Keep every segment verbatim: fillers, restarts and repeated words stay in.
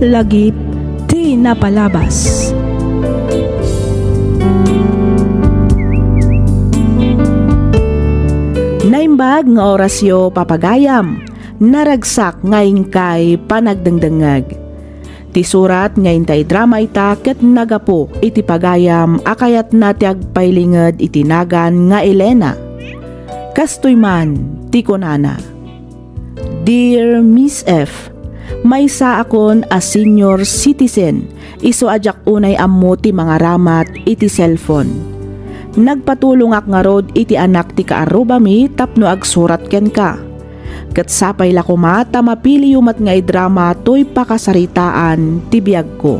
Lagip ti napalabas. Naimbag nga orasyo, papagayam, naragsak nga inkay panagdengdengngeg. Ti surat nga intay drama ita ket nagapu iti pagayam a kayatna ti agpailinged iti nagan nga Elena. Kastoy man ti kunana. Dear Miss F, maysaakon a senior citizen, isu a diak unay ammo ti mangaramat iti cellphone. Nagpatulongak ngarud iti anak ti kaarrubami tapno agsurat kenka. Ket sapay la koma ta mapiliyo met nga idrama toy pakasaritaan ti biagko.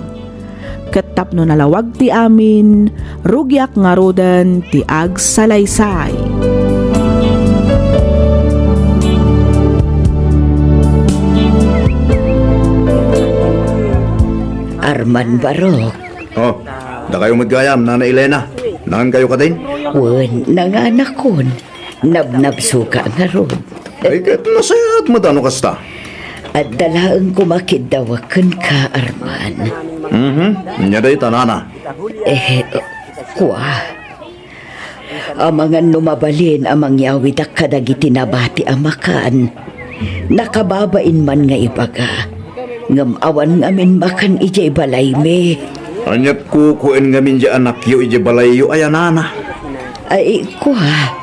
Ket tapno nalawag ti amin, rugiak ngaruden ti agsalaysay. Arman Barok. Oh, dakayo met gayam, Nana Elena. Naankayo kadin? Wen, nanganakon. Nabnabsoka ngarud. Ay, ket nasayaat met no kasta. Adda laeng koma kiddawek kenka, Arman. Mhm. Ania dayta, Nana? Eh, kua. Amangan no mabalin a mangyawidak kadagiti nabati a makan. Nakababain man nga ibaga. Ngem awan ngamin makan idiay balaymi. Aniat kukuen ngamin diay anakyo idiay balayyo, aya, Nana? Ay, kua.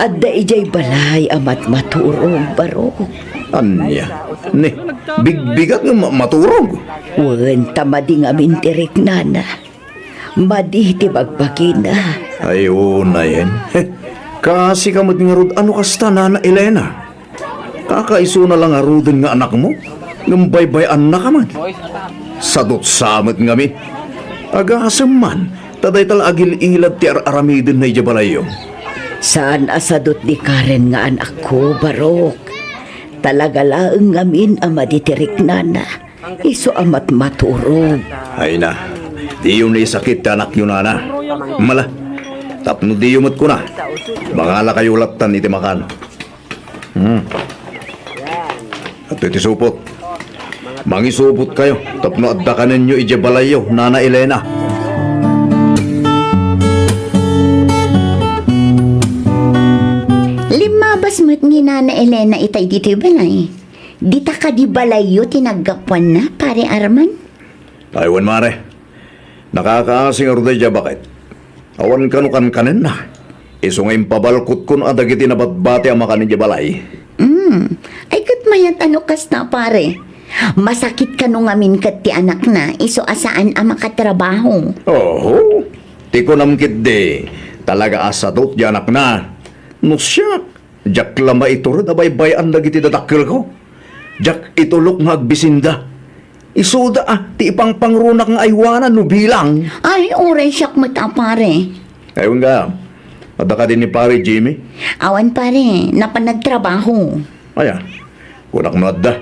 Adda idiay balay a matmaturog, Barok. Ania? Ni, bigbigat nga ma-, maturog? Wen, ta madi ngamin ti riknana. Madi ti bagbagina. Ay, unayen. Heh, kaasika met ngarud no kasta, Nana Elena. Kakaisuna la ngaruden nga anakmo, ngem baybay-annaka met. Sadutsa met ngamin. Agasem man, ta dayta la agil-ilad ti ar-aramidenna idiay balayyo. Saan a sadut ni Karen nga anakko, Barok. Talaga laeng ngamin a madi ti riknana. Isu a matmaturog. Ay na, diyo naisakit ti anakyo, Nana. Mala, tapno diyo met kuna, mangalakayo lattan iti makan. Hmm. Adtoy ti supot. Mangisupotkayo tapno adda kanenyo idiay balayyo, Nana Elena. Limmabas met ni Nana Elena itay ditoy balay. Dita kadi balayyo ti naggapuanna, Pare Arman? Ay, wen, Mare. Nakakaasi ngarud daydiay a baket. Awan kano kankanenna. Isu nga impabalkotkon a dagiti nabatbati a makan idiay balay. Mm. Ay, ket mayat no kasta, Pare. Masakit kano ngamin ket ti anakna, isu a saan a makatrabaho. Oho. Ti kunam ketdi, talaga a sadut ti anakna. No siak, diak la maiturod a baybay-an dagiti dadakkelko. Diak itulok nga agbisinda. Isuda a ti ipangpangrunak nga aywanan no bilang. Ay, uray siak met a, Pare. Ay, wen gayam. Adda kadi ni Pare Jimmy? Awan, Pare. Napan nagtrabaho. Aya, kunak no adda.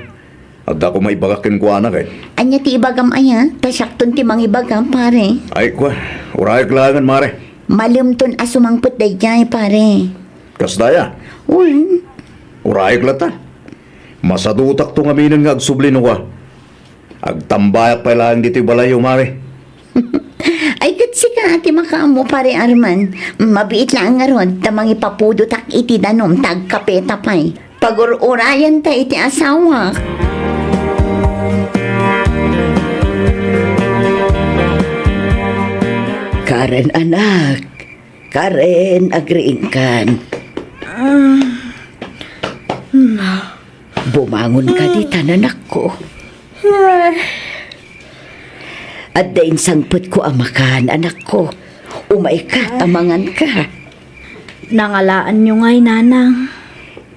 Adda koma ibagak kenkuana ket. Ania ti ibagam aya? Ta siakton ti mangibaga, Pare. Ay, kua. Urayek laengen, Mare. Malemton a sumangpet daydiay, Pare. Kasta aya? Wen. Urayek latta. Masadutakto ngaminen nga agsubli no kua. Agtambayak pay laeng ditoy balayyo, Mare. Ay, ket sika ti makaammo, Pare Arman. Mabiit laeng ngarud ta mangipapudotak iti danum ta agkapeta pay. Pagur-urayanta iti asawak. Karen, anak. Karen, agriingkan. Ah, na. Bumangon ka ditan, anakko. Adda insangpetko a makan, anakko. Umayka, ta manganka. Nangalaanyo ngay, Nanang.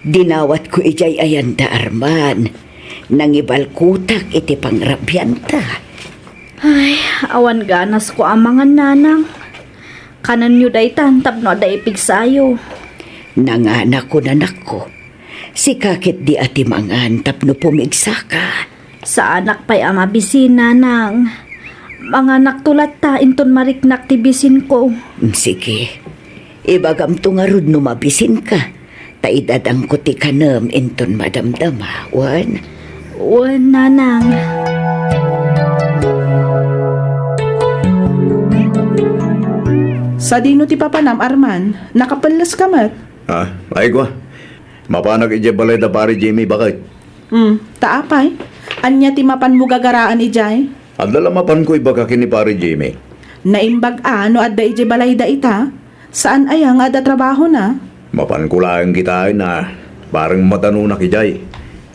Dinawatko idiay ayanda, Arman. Nangibalkotak iti pangrabianta. Ay, awan ganasko a mangan, Nanang. Kanenyo daytan tapno adda ipigsayo. Nanganakon, anakko. Sika ketdi a ti mangan tapno pumigsaka. Saanak pay a mabisin, Nanang. Manganakto latta inton mariknak ti bisinko. Mm, sige. Ibagamto ngarud no mabisinka. Ta idadangko ti kanem inton madamdama, wen? Wen, Nanang. Sadino ti papanam, Arman? Nakapelles ka met? Ah, ay kwa. Mapanak idiay balay da Pare Jimmy, baket. Hmm, ta apay? Ania ti mapanmo gagaraan idiay? Adda la mapanko ibaga ken ni Pare Jimmy. Naimbag a no adda idiay balay da ita? Saan aya nga adda trabahona? Mapanko laeng kitaen a bareng madanonak idiay.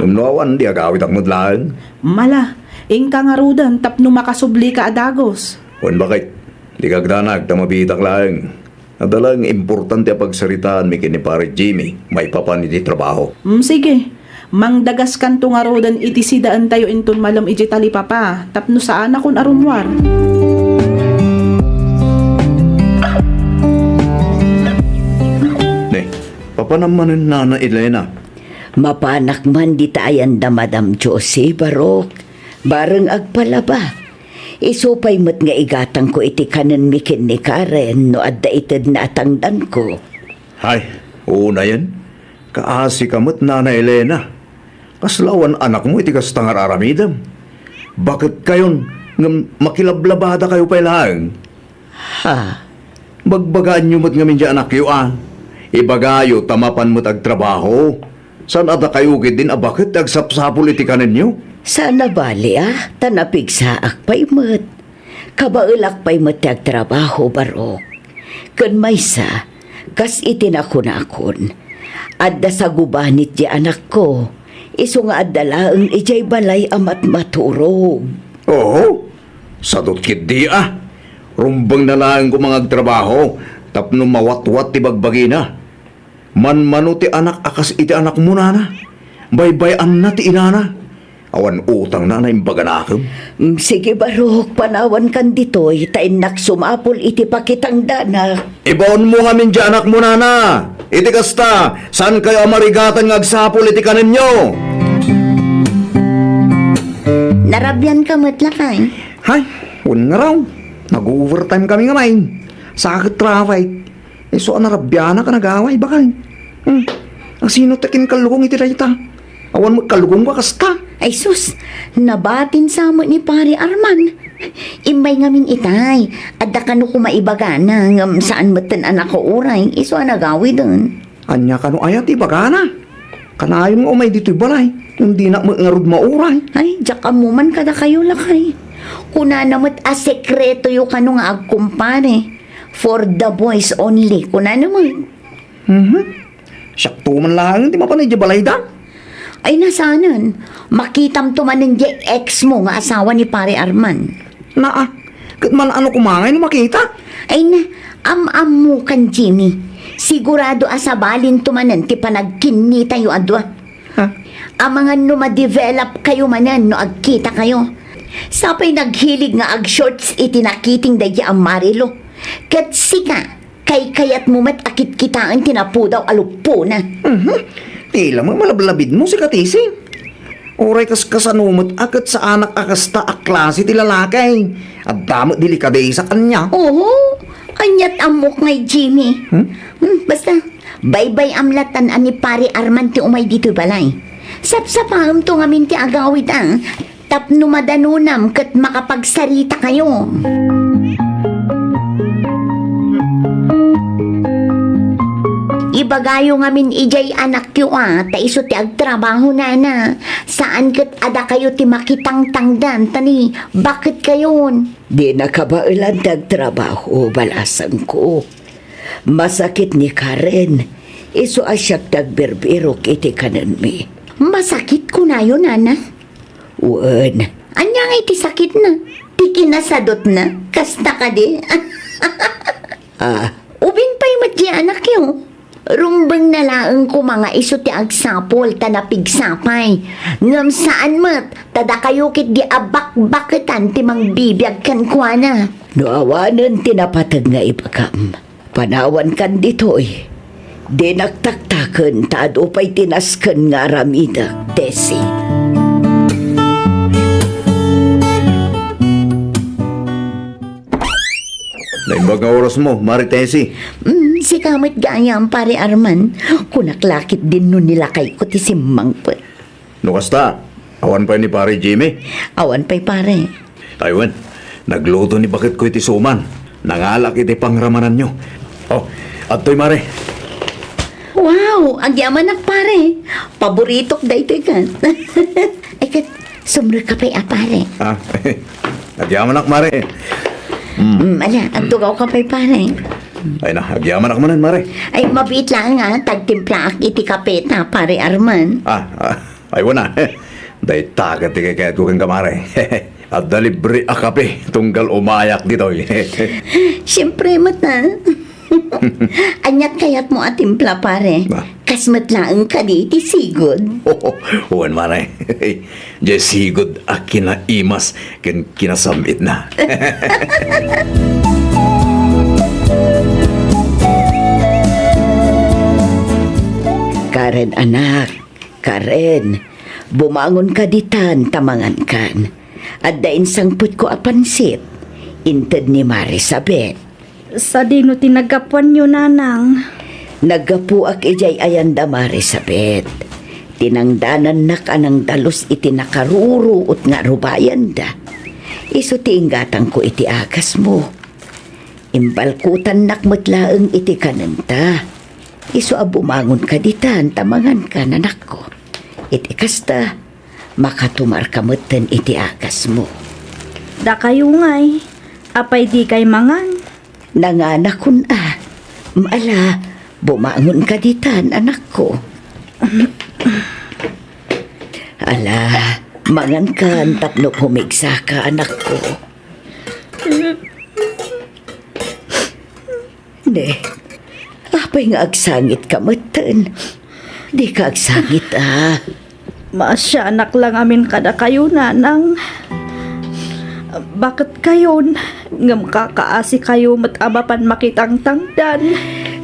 Ngem no awan, di agawidak met laeng. Mala, inka ngaruden tapno makasublika a dagus. Wen, baket, dika agdanag ta mabiitak laeng. Adda laeng importante a pagsaritaanmi ken ni Pare Jimmy maipapan iti trabaho. Mm, sige. Mangdagaskanto ngaruden iti sidaentayo inton malem iti talipapa tapno saanakon a rummuar. Ne, papanam manen, Nana Elena? Mapanak man dita ayan da Madam Josie, Barok. Bareng agpalaba. Isu pay met nga igatangko iti kanenmi ken ni Karen no adda itedna a tangdanko. Hay, unayen, kaasika met, Nana Elena. Kasla awan anakmo iti kasta nga ar-aramidem. Baketkayon ngem makilablabadakayo pay laeng. Ha? Bagbagaanyo met ngamin diay anakyo a ibagayo ta mapan met agtrabaho. Saan a dakayo ketdin a baket ti agsapsapul iti kanenyo? Saan a bali a, ta napigsaak pay met. Kabaelak pay met ti agtrabaho, Barok. Ken maysa, kas iti nakunakon, adda sagubanit diay anakko, isu nga adda laeng idiay balay a matmaturog. Oho, sadut ketdi a. Rumbengna laeng koma nga agtrabaho tapno mawatwat ti bagbagina. Manmano ti anak a kas iti anakmo, Nana. Baybay-anna ti inana. Awan utangna a naimbaganakem. Mm, sige, Barok, panawankan ditoy, ta innak sumapul iti pakitangdanak. Ibaonmo ngamin diay anakmo, Nana. Iti kasta, saankayo a marigatan nga agsapul iti kanenyo. Narabianka met, lakay? Hay, wen ngarud. Nag-overtime kami ngamin. Sakit traffic. Isu a narabianak a nagaway, baket. Hmm. Asino ti kinkallukong iti dayta? Awan met kallukongko a kasta. Ay sus, nabatin sa met ni Pare Arman. Immay ngamin itay, adda kano koma ibagana, ngem saan metten a nakauray, isu a nagawiden. Ania kano aya ti ibagana? Kanayon nga umay ditoy balay, ngem dinak met ngarud mauray. Ay, diak ammo man kadakayo, lakay. Kunana met a sekretoyo kano nga agkumpare. For the boys only, kunana met. Mhm. Siakto man laeng ti mapan idiay balayda. Ay, na saanen. Makitamto manen diay ex mo nga asawa ni Pare Arman. Naa, ket man-ano koma ngay no makita? Ay na, am-ammokan, Jimmy. Sigurado a sabalinto manen ti panagkinnitayo a dua. Ha? Amangan no ma-develop kayo manen no agkita kayo. Sapay naghilig nga ag-shorts iti nakiting daydi a Marilo. Ket sika, kaykayatmo met a kitkitaen ti napudaw a luppona. Mhm. Tila met malablabidmo, sika, Tesi. Uray kaskasano met a ket saanak a kasta a klase ti lalaki. Adda met delikadesa kaniak. Oho, aniat ammok ngay, Jimmy. Hmm? Hmm, basta, baybay-am latan a ni Pare Arman ti umay ditoy balay. Sapsapaemto ngamin ti agawid a, tapno madanonam ket makapagsarita kayo. Ibagayo ngamin idiay anakyo a, ta isu ti agtrabaho, nana. Saan ket a dakayo ti makitangtangdan, ta ni baket kayon. Di nakabaelan ti agtrabaho, balasangko. Masakit ni Karen, isu a siak ti agbirbirok iti kanenmi. Masakit kunayo, nana? Wen. Ania ngay ti sakitna? Ti kinasadutna? Kasta kadi? Ah. Ubing pay met diay anakyo. Rumbengna laeng koma nga isu ti agsapul ta napigsa pay. Ngem saan met, ta dakayo ketdi a bakbaketan ti mangbibiag kenkuana. No awanen ti napateg nga ibagam, panawankan ditoy. Dinak taktaken ta adu pay ti nasken nga aramidek, Tessie. Naimbag nga orasmo, Mare Tessie. Mm, sika met gayam, Pare Arman. Kunak la ketdin no ni lakayko ti simmangpet. No kasta, awan pay ni Pare Jimmy? Awan pay, pare. Ay wen, nagluto ni baketko iti suman. Nangalak iti pangramananyo. Oh, adtoy, Mare. Wow, agyamanak, pare. Paboritok daytoy ket. Ay, ket, sumrekka pay a, pare. Ah, agyamanak, Mare. Mm. Mm, ala, agtugawka pay, pare. Ay na, agyamanak manen, Mare. Ay, mabiit laeng nga, tagtimplaak iti kape ta, pare Arman. Ah, ah, ay, wen a. Dayta ket ti kayatko kenka, Mare. Adda libre a kape tunggal umayak ditoy. Siempre met a. Aniat kayatmo a timpla, pare? Ah. Kas met laeng kadi ti sigud? Wen, Mare. Diay sigud a kinaimas ken kinasam-itna. Karen, anak, Karen, bumangonka ditan ta mangankan. Adda insangpetko a pansit. Inted ni Marisabet. Sadino ti naggapuanyo, nanang? Naggapuak idiay ayanda, Marisabet. Tinangdanannak a nangdalus iti nakaruruot nga arubayanda. Isu ti inggatangko iti agasmo. Imbalkutannak met laeng iti kanenta. Isu a bumangonka ditan ta mangankan, anakko. Iti kasta, makatumarka metten iti agasmo. Dakayo ngay, apay dikay mangan? Nanganakon a. Ala, bumangonka ditan, anakko. Ala, mangankan tapno pumigsaka, anakko. Ne, apay nga agsangitka metten? Dika agsangit a. Maasianak la ngamin kadakayo, nanang. Baket kayon, ngem kakaasikayo met a mapan makitangtangdan.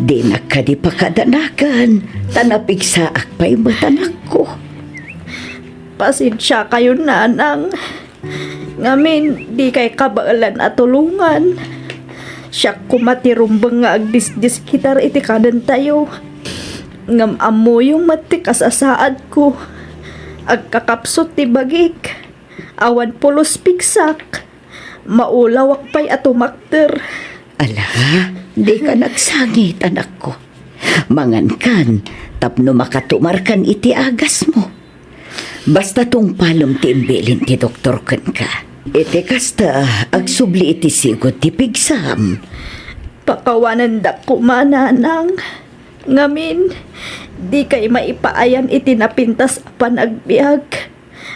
Dinak kadi pakadanagan, ta napigsaak pay met, anakko. Pasensiakayon, nanang. Ngamin, dikay kabaelan a tulongan. Siak koma ti rumbeng nga agdisdiskitar iti kanentayo. Ngem ammoyo met ti kasasaadko. Agkakapsut ti bagik. Awan pulos pigsak. Maulawak pay a tumakder. Ala, dika agsangit, anakko. Mangankan, tapno makatumarkan iti agasmo. Basta tungpalem ti imbilin ti doktor kenka. Iti kasta, agsubli iti sigud ti pigsam. Pakawanendak koma, nanang. Ngamin, dikay maipaayan iti napintas a panagbiag.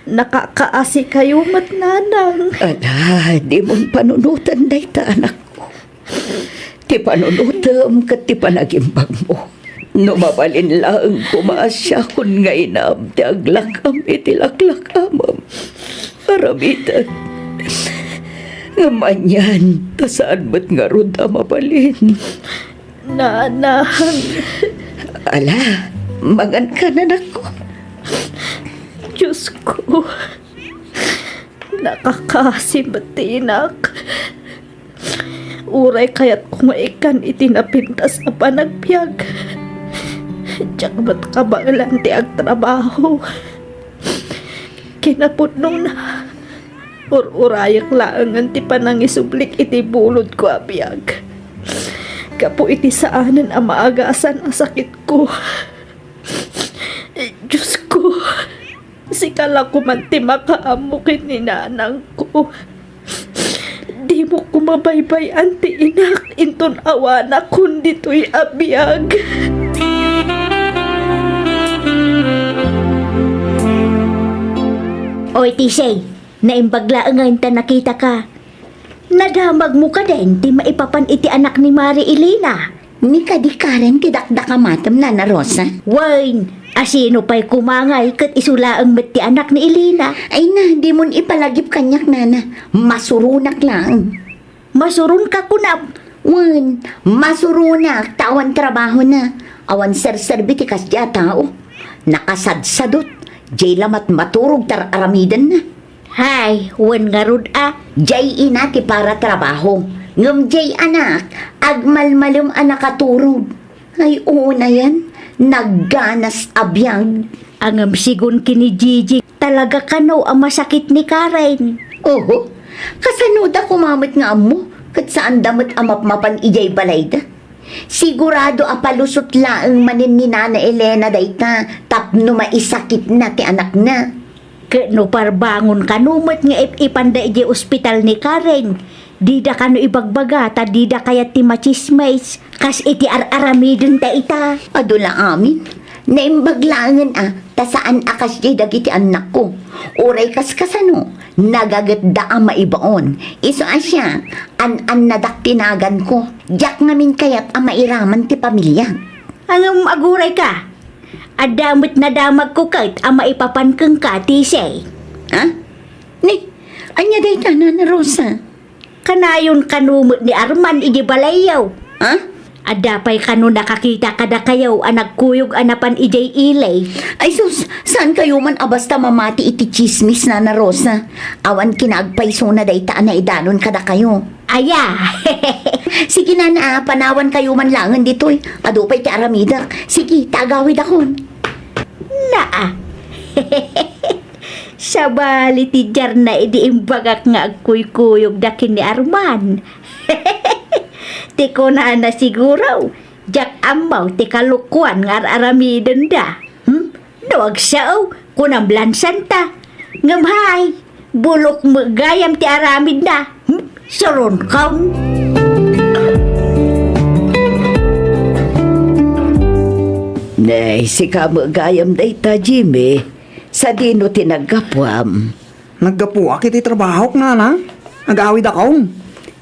Nakakaasikayo met, nanang. Ala, dimon panunoten dayta, anakko. Ti panunotem ket ti panagimbagmo. No mabalin laeng koma a siakon nga inam ti aglak-am iti laklak-amem. Aramiden. Ngem anian, ta saan met ngarud a mabalin. Nanang. Ala, mangankan, anakko. Diosko, nakakaasi met ti inak. Uray kayatko nga ikkan iti napintas a panagbiag, diak met kabaelan ti agtrabaho. Kinapudnona, ur-urayek laengen ti panangisublik iti bulodko a biag gapu iti saanen a maagasan a sakitko. Diosko, sika la koman ti makaammo ken ni nanangko. Dimo koma baybay-an ti inak inton awanakon ditoy a biag. Oy, Tisay, naimbag laengen ta nakitaka. Nadamagmo kadin ti maipapan iti anak ni Mari Elena? Ni kadi Karen ti dakdakamatem, Nana Rosa? Wen, asino pay koma ngay ket isu laeng met ti anak ni Elena? Ay na, dimon ipalagip kaniak, Nana. Masuronak laeng. Masuronka kunam? Wen, masuronak ta awan trabahona. Awan serserbi ti kasdiay a tao. Nakasadsadot. Diay la met maturog ta ar-aramidenna. Hay, wen ngarud a. Diay ina ti para trabaho. Ngem diay anak, agmalmalem a nakaturog. Ay, unayen, nagganas a biag. Ngem sigun ken ni Gigi, talaga kano a masakit ni Karen. Oho, kasanoda koma met nga ammo? Ket saanda met a mapmapan idiay balayda. Sigurado a palusot laeng manen ni Nana Elena dayta tapno maisakitna ti anakna. Ket no parbangon kano met nga ip-ipanda idiay ospital ni Karen, dida kano ibagbaga ta dida kayat ti machismis kas iti ar-aramidenda ita. Adu la amin. Naimbag laengen a ta saan a kasdiay dagiti annakko. Uray kaskasano, nagagetda a maibaon. Isu a siak, an-annadak ti naganko. Diak ngamin kayat a mairaman ti pamiliak. Ngem agurayka, adda met nadamagko ket a maipapan kenka, Tisay. Ha? Ni, ania dayta, Nana Rosa? Kanayon kano met ni Arman idiay balayyo. Ha? Adda pay kano nakakita kadakayo a nagkuyog a napan idiay ili? Ay sus, saan kayo man a basta mamati iti tsismis, Nana Rosa? Awan kinaagpaysona dayta a naidanon kadakayo. Aya! Sige, Nana, a, panawan kayo man laengen ditoy. Adu pay ti aramidek. Sige, ta agawidakon. Naa. Sabali ti diarna idi imbagak nga agkuykuyogda ken ni Arman. Ti kunana siguro, diak ammo ti kalokuan nga ar-aramidenda. Hmm? No agsao, kunam la santa. Ngem hay, bulok met gayam ti aramidna. Hmm? Suronkon. Nay, sika met gayam dayta, Jimmy. Sadino ti naggapuam? Naggapuak iti trabahok, Nana. Agawidakon.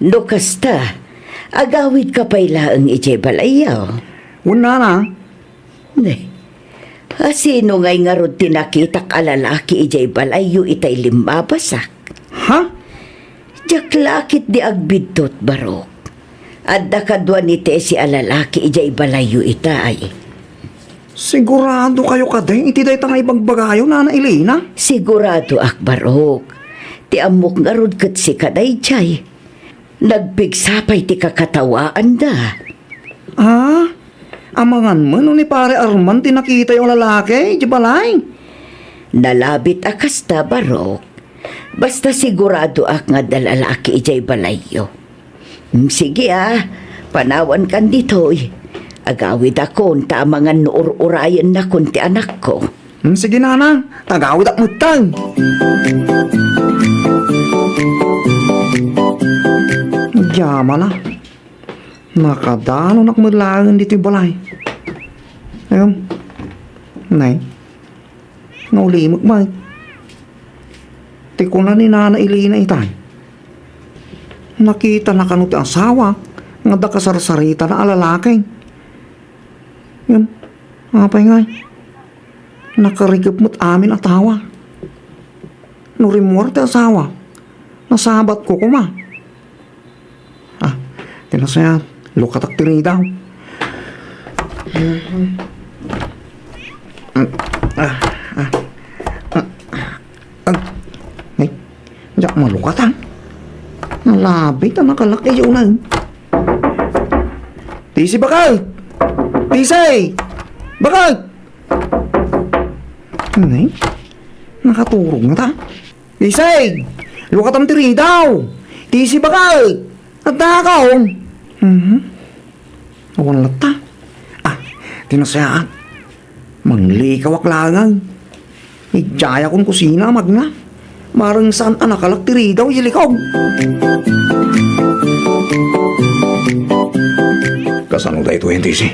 No kasta, agawidka pay laeng idiay balayyo. Wen, Nana. Ne, asino ngay ngarud ti nakitak a lalaki idiay balayyo itay limmabasak? Ha? Diak la ketdi agbiddut, Barok. Adda kadua ni Tessie a lalaki idiay balayyo itay. Sigurado kayo kadi iti dayta nga ibagbagayo, Nana Elena? Siguradoak, Barok. Ti ammok ngarud ket sika daydiay. Nagpigsa pay ti kakatawaanda. Ah? Amangan man no ni Pare Arman ti nakitayo a lalaki idiay balay? Nalabit a kasta, Barok. Basta siguradoak nga adda lalaki idiay balayyo. Mm, sige, a, panawankan ditoy. Agawidakon ta amangan no ur-urayennakon ti anakko. Mm, sige, Nana. Agawidak metten. Diamana. Nakadalonak met laeng ditoy balay. Ayun. Nay. Naulimek met. Ti kuna ni Nana Elena itay, nakitana kano ti asawa nga adda kasarsaritana a lalaki. Ngem, apay ngay, nakarikep met amin a tawa. No rimmuar ti asawa, nasabatko koma. Ah, ti nasayaat, lukatak ti ridaw. Ah, ah, ah, ah, ay, diak malukat, ah. Nalabit a nakalak idiay uneg. Tisi, bakal! Tisi! Bakal! Nay, nakaturog na ta. Isay! Lukatam ti ridaw! Tisi, bakal! Adda ka, oh! Mhm. Awan latta. Ah, ti nasayaat. Manglikawak laeng. Idiayakon kusina a magna. Mareng saan a nakalak ti ridaw idiay likog. Kasano daytoy, Tisi?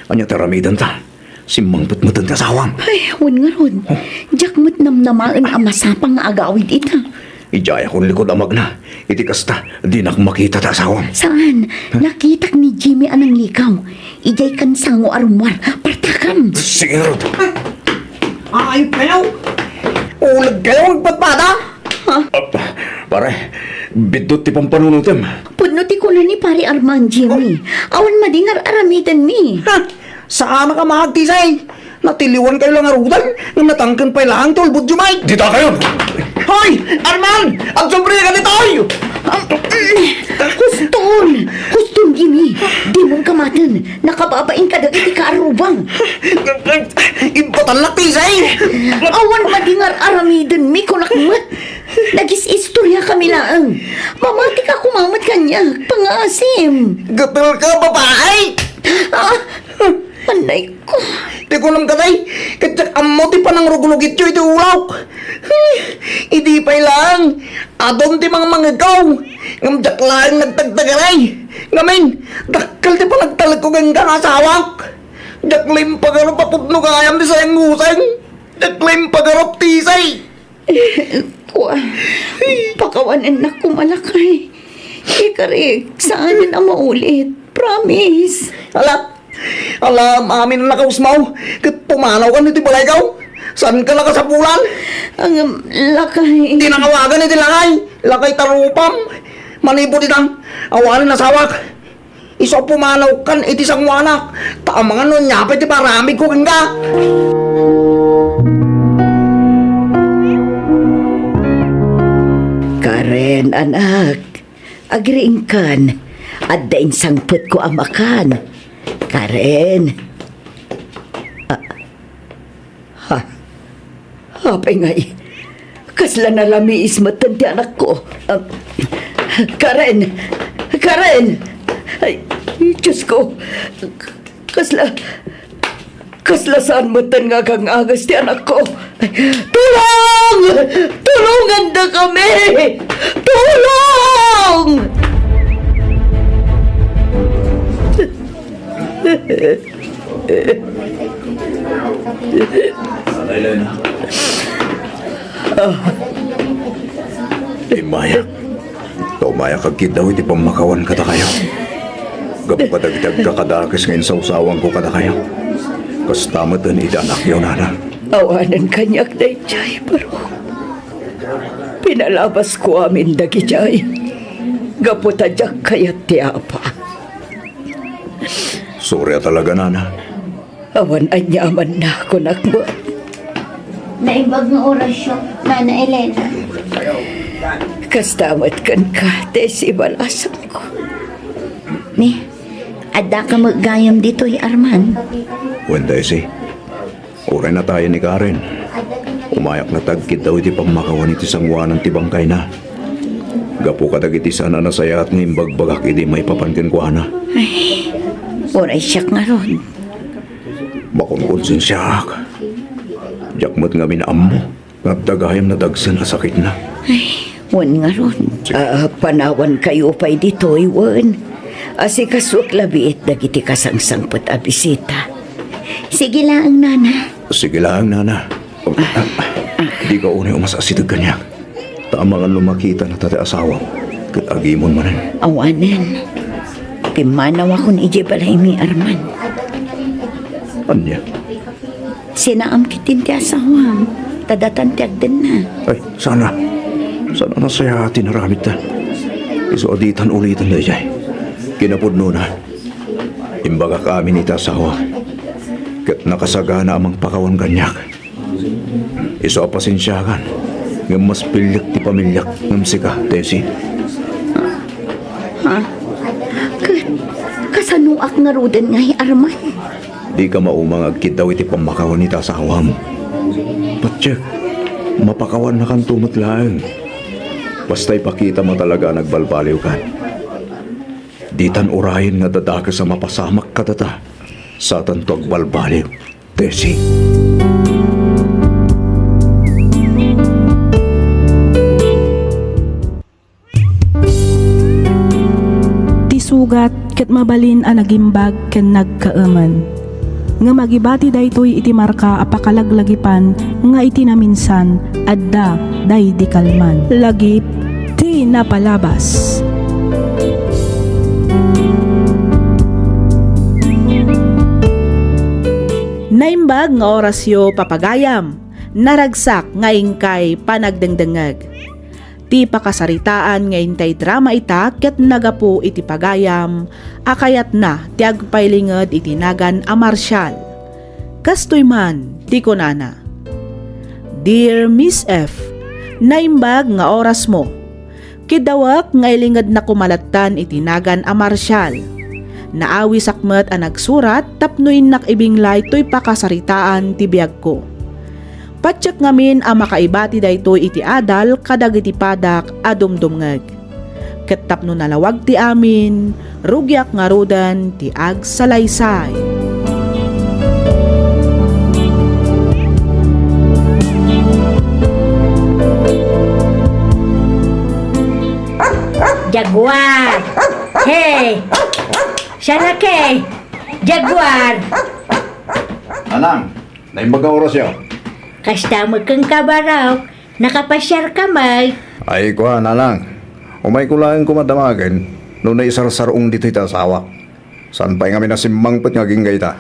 Ania ti aramidenta? Simmangpet metten ti asawam. Ay, wen ngarud. Oh. Diak met namnamaen a masapang nga agawid ita. Idiayakon likod a magna. Iti kasta, dinak makita ti asawam. Saan? Ha? Nakitak ni Jimmy a nanglikaw. Idiay kansango a rummuar. Partakam! Sige ngarud. Ay, kayo! Uleg kayo, agpadpada! Ha? Ah, pare, biddut ti pampanunotem. Pudno ti kuna ni Pare Arman, Jimmy. Awan madi nga ar-aramidenmi. Ha? Saanak a maagtisay. Natiliwan kayo la ngaruden, ngem natangken pay laeng ti ulbodyo, Mike. Dita kayo! Hoy! Arman! Agsubri ka ditoy! Huston! Huston, Jimmy! Dimon kamaten! Nakababain kadagiti kaarrubang! Ibatan la, Tisay! Awan madi nga ar-aramidenmi, kunak met! Nagis-istorya kami laeng. Mamatika koma met kaniak, pangngaasim. Gatel ka, babae! Ah, anay ko. Ti kunam katay, ket diak ammo ti panangrugrugityo iti ulawko. Idi pay laeng, adun ti mangmangegko. Ngem diak laeng nagtagtagaray. Ngamin, dakkel ti panagtalekko kenka nga asawak. Diak la impagarup a pudno gayam ti sayang nguseng. Diak la impagarup ti isay. Kua, pakawanennak koma, lakay. Ikarik, saanen a maulit. Promise. Ala, ala, amin a nakausmaw. Ket pumanawkan iti balayko. Saanka la kasapulan? Ang, lakay. Ti nakawagan iti lakay. Lakay ta rupam. Manipud ita, awanen asawak. Isu a pumanawkan iti sangoanak, ta amangan no ania pay ti paramidko kenka. Karen, anak, agriingkan. Adda insangpetko a makan. Karen. Ah, Ha? Apay ngay, kasla nalamiis metten ti anakko. Ah, Karen! Karen! Ay, Diyos ko! Kasla, kasla saan metten nga agang-agas ti anakko. Tulong! Tulongandakami! Tulong! Immayak. Ta umayak agkiddaw iti pammakawan kadakayo. Gapu kadagiti agkakadakes nga insawsawanko kadakayo. Kasta met iti anakyo, nana. Awanen kaniak daydiay, barok. Pinalabasko amin dagidiay. Gapu ta diak kayat ti apa. Sorry a talaga, nana. Awan ania a manna, kunak met. Naimbag nga orasyo, Nana Elena. Kasta met kenka, Tessie, balasangko. Ni, addaka met gayam ditoy, Arman? Wen, Tessie. Uray natayen ni Karen. Umayak latta agkiddaw iti pammakawan iti sangoanan ti bangkayna. Gapu kadagiti saan a nasayaat nga imbagbagak idi maipapan kenkuana. Ay, uray siak ngarud. Makunkonsensiaak. Diak met ngamin ammo nga adda gayam nadagsen a sakitna. Ay, wen ngarud. Sige. Ah, panawankayo pay ditoy, wen. Asikasuek labiit dagiti kasangsangpet a bisita. Sige laeng, nana. Sige laeng, nana. Ah, ah. Dika unay umas-asideg kaniak. Ta amangan no makitana ta ti asawam, ket agimon manen. Awanen. Pimmanawakon idiay balaymi, Arman. Ania? Sinaam ketdin ti asawam, ta datan ti agdenna. Ay, sana. Sana nasayaat ti naramidta. Isu a ditan ulitan daydiay. Kinapudnona, imbagak amin iti asawam, ket nakasagana a mangpakawan kaniak. Isu a pasensiakan, ngem mas piliek ti pamiliak ngem sika, Tessie. Ha? Ka-, kasanoak ngaruden ngay, Arman? Dika mauma nga agkiddaw iti pammakawan iti asawam. Patiek, mapakawannakanto met laeng. Basta ipakitam a talaga a nagbalbaliwkan. Ditan urayen nga dadakes a mapasamak kadata. Satanto agbalbaliw. Tessie. Ti sugat ket mabalin a nagimbag ken nagkaemen. Ngem agibati daytoy iti marka a pakalaglagipan nga iti naminsan adda daydi kalman. Lagip ti napalabas. Naimbag nga orasyo, papagayam. Naragsak nga inkay panagdengdengngeg. Ti pakasaritaan nga intay drama ita ket nagapu iti pagayam a kayatna ti agpailinged iti nagan a marsial. Kastoy man ti kunana, "Dear Miss F, naimbag nga orasmo. Kiddawek nga ilingedna koma lattan iti nagan a marsial. Naawisak met a nagsurat tapno innak ibinglay toy pakasaritaan ti biagko. Patiek ngamin a makaibati daytoy iti adal kadagiti padak a dumdumngeg. Ket tapno nalawag ti amin, rugiak ngaruden ti agsalaysay. Jaguar! Hey! Siya na kay! Jaguar! Nanang, naimbag nga orasyo. Kasta met kenka, Barok. Nakapasiarka met. Ay, kua, Nanang. Umayko laeng koma damagen no naisarsar-ong ditoy ti asawak. Saan pay ngamin a simmangpet nga agingga ita.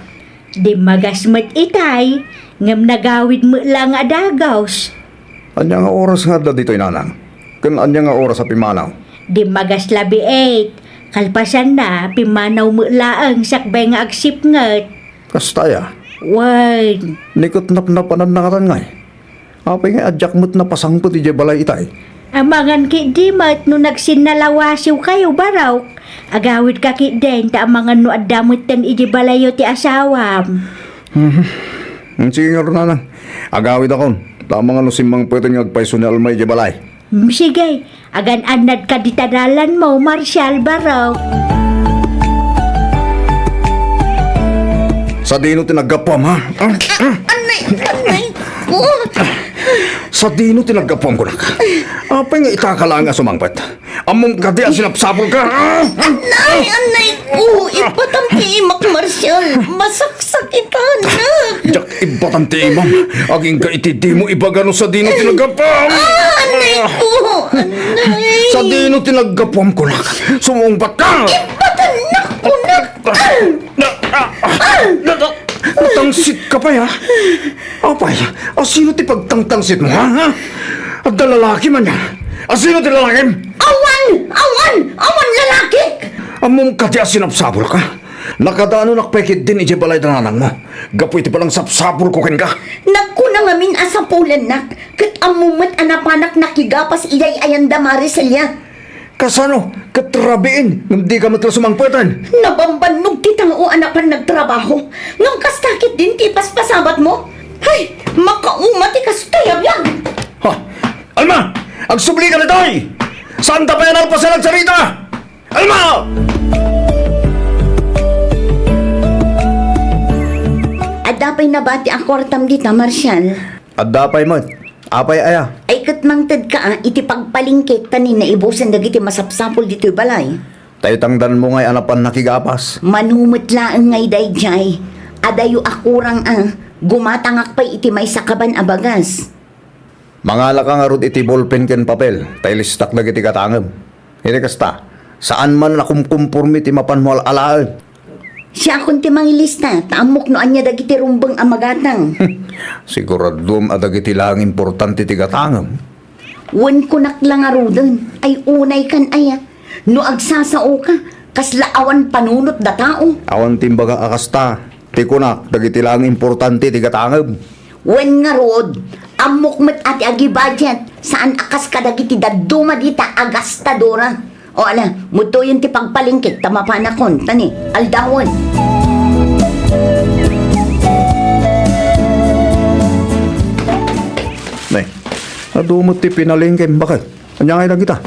Dimmagas met itay, ngem nagawid met la nga adagus. Ania nga oras nga adda ditoy, Nanang? Ken ania nga oras a pimmanaw? Dimmagas labi eight. Kalpasanna, pimmanaw met laeng sakbay nga agsipnget. Kasta aya? Wen. Ni ket napnapananna ngatan ngay? Apay nga a diak met napasangpet idiay balay itay? Amangan ketdi met no nagsinnalawasiwkayo, Barok. Agawidka ketdin ta amangan no adda metten idiay balayyo ti asawam. Mhm. Sige ngarud, Nanang. Agawidakon. Ta amangan no simmangpeten nga agpayso ni Alma idiay balay. Mm, sige. Agan-annadka dita dalanmo, Marshal, Barok. Sadino ti naggapuam, ha? Annay, annay. Oh. Sadino ti naggapuam, kunak? Apay nga ita ka laeng a sumangpet? Ammom kadi a sinapsapulka? Annay, annay. Oh, ipatam ti imak, Marshal. Masak Sakitanak! Diak ibatam ti imam. Agingga iti dimo ibaga no sadino ti naggapuam. Ah, annay ko! Annay! Sadino ti naggapuam, kunak? Sumungbat ka! Ibatanak, kunak! Na, ah, ah, na, na, natangsit ka pa, ya? Apay, asino ti pagtangtangsit mo, ha? Ha? Adda lalaki man, ya? Asino ti lalakim? Awan! Awan! Awan lalaki! Ammom kadi a sinapsapul ka? Nakadanunak pay ketdin idiay balay da nanangmo, gapu iti panangsapsapulko kenka. Nagkuna ngamin a sapulennak, ket ammom met a napanak nakigapas idiay ayan da Maricelia. Kasano? Ket rabiin, ngem dika met la sumangpeten. Nabambannog ti tao a napan nagtrabaho, ngem kasta ketdin ti ipaspasabatmo? Hay, makauma ti kastoy a biag! Ha? Alma! Agsublika ditoy! Saanta pay a nalpasen agsarita? Alma! Adda pay nabati a kuartam dita, Marshal? Adda pay met. Apay aya? Ay, ket mangtedka, a, iti pagpalingkit ta ni naibusen dagiti masapsapul ditoy balay. Ta itangdanmo ngay a napan nakigapas. Mano met laeng ngay daydiay. Adayo a kurang, a, gumatangak pay iti maysa kaban a bagas. Mangalaka ngarud iti bolpen ken papel, ta ilistak dagiti gatangem. Iti kasta, saan man a kumkumpormi ti mapanmo al-alaen. Siakon ti mangilista, ta ammok no ania dagiti rumbeng a magatang. Siguraduem a dagiti laeng importante ti gatangem. Wen, kunak la ngaruden, ay unay kan aya. No agsasaoka, kasla awan panunot da tao. Awan ti imbaga a kasta. Ti kunak, dagiti laeng importante ti gatangem. Wen ngarud, ammok met a ti agi-budget, saan a kas kadagiti dadduma dita a gastadora. O ala, mutoyen ti pagpalingkit ta mapanakon, ta ni, aldawen. Nay, adu met ti pinalingkem, baket? Ania ngay dagita?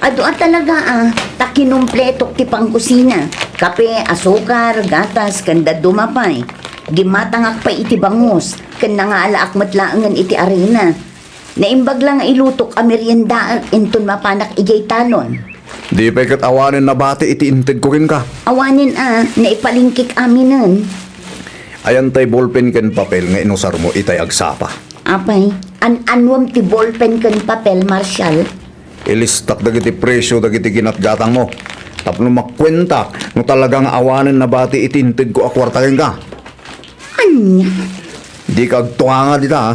Adu a talaga, a, ta kinumpletok ti pangkusina. Kape, asukar, gatas, ken dadduma pay. Gimmatangak pay iti bangus, ken nangaalaak met laengen iti arina. Naimbag la nga ilutok a meriendaek inton mapanak idiay talon. Di pay ket awanen nabati iti intedko kenka. Awanen a, naipalingkik aminen. Ayan tay bolpen ken papel nga inusarmo itay agsapa. Apay, an-anuem ti bolpen ken papel, Marshal? Ilistak dagiti presio dagiti ginatgatangmo tapno makuentak no talaga nga awanen nabati iti intedko a kuarta kenka. Ania? Dika agtunganga dita, a.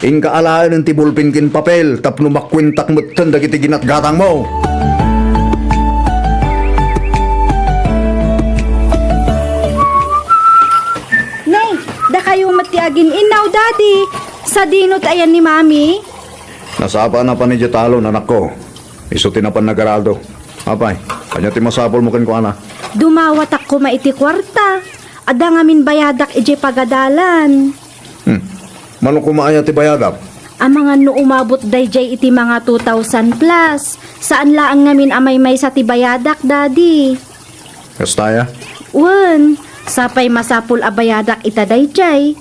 Inka alaen ti bolpen ken papel tapno makuentak metten dagiti ginatgatangmo. Nay, dakayo met ti agin-innaw, Daddy. Sadino ti ayan ni Mami? Nasapa a napan idiay talon, anakko. Isu ti napan nagarado. Apay, ania ti masapulmo kenkuana? Dumawatak koma iti kuarta. Adda ngamin bayadak idiay pagadalan. Hmm. Mano koma aya ti bayadak? Amangan no umabot daydiay iti mga two thousand plus. Saan laeng ngamin a maymaysa ti bayadak, Daddy. Kasta aya? Wen, sapay masapul a bayadak ita daydiay.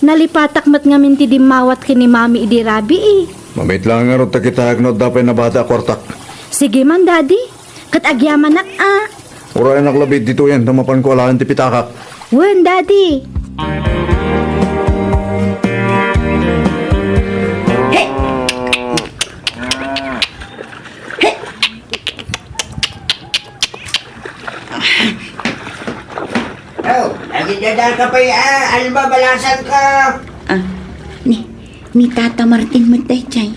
Nalipatak met ngamin ti dimmawat ken ni Mami idi rabii. Mamit laeng ngarud ta kitaek no adda pay nabati a kuartak. Sige man, Daddy. Ket agyamanak a. Urayanak labi ditoyen ta mapanko alaen ti pitakak. Wen, Daddy. Hey! Hey! Oh, agidada ka pay, ah, Alma, balasang ka. Ah, ni, ni Tata Martin met daydiay.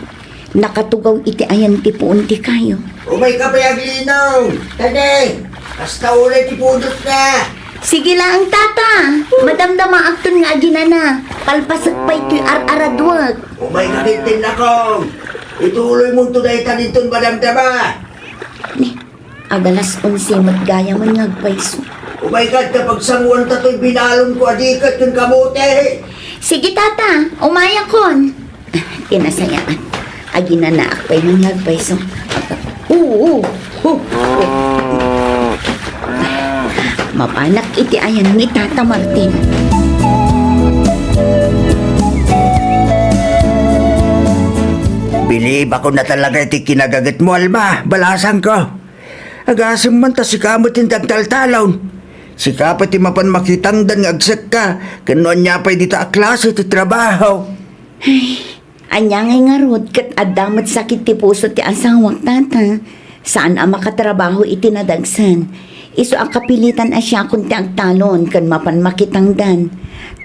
Nakatugaw iti ayan ti puon ti kayo. Umay ka pay aglinong. Tadi, kasta uray ti pudot na. Sige laeng, Tata. Madamdamaakton nga aginana. Kalpasek pay toy ar-araduek. Umay ka ketdin, nakong. Ituloy mo to dayta dinton madamdama. Ni, Agalas onse met gayam nga agpayso. Umay kadta pagsanguanta toy binalonko a diket ken kamote. Sige, Tata, umayakon. Ti nasayaat, aginanaak pay nga agpayso. Oo, oo. Mapanak iti ayan ni Tata Martin. Bilibakon a talaga iti kinagagetmo, Alma, balasangko. Agasem man ta sika met ti agtaltalon. Sika pay ti mapan makitangdan nga agsekka ken no ania pay dita a klase ti trabaho. Ay, ania ngay ngarud ket adda met sakit ti puso ti asawak, Tata. Saan a makatrabaho iti nadagsen. Isu a kapilitan a siakon ti agtalon ken mapan makitangdan.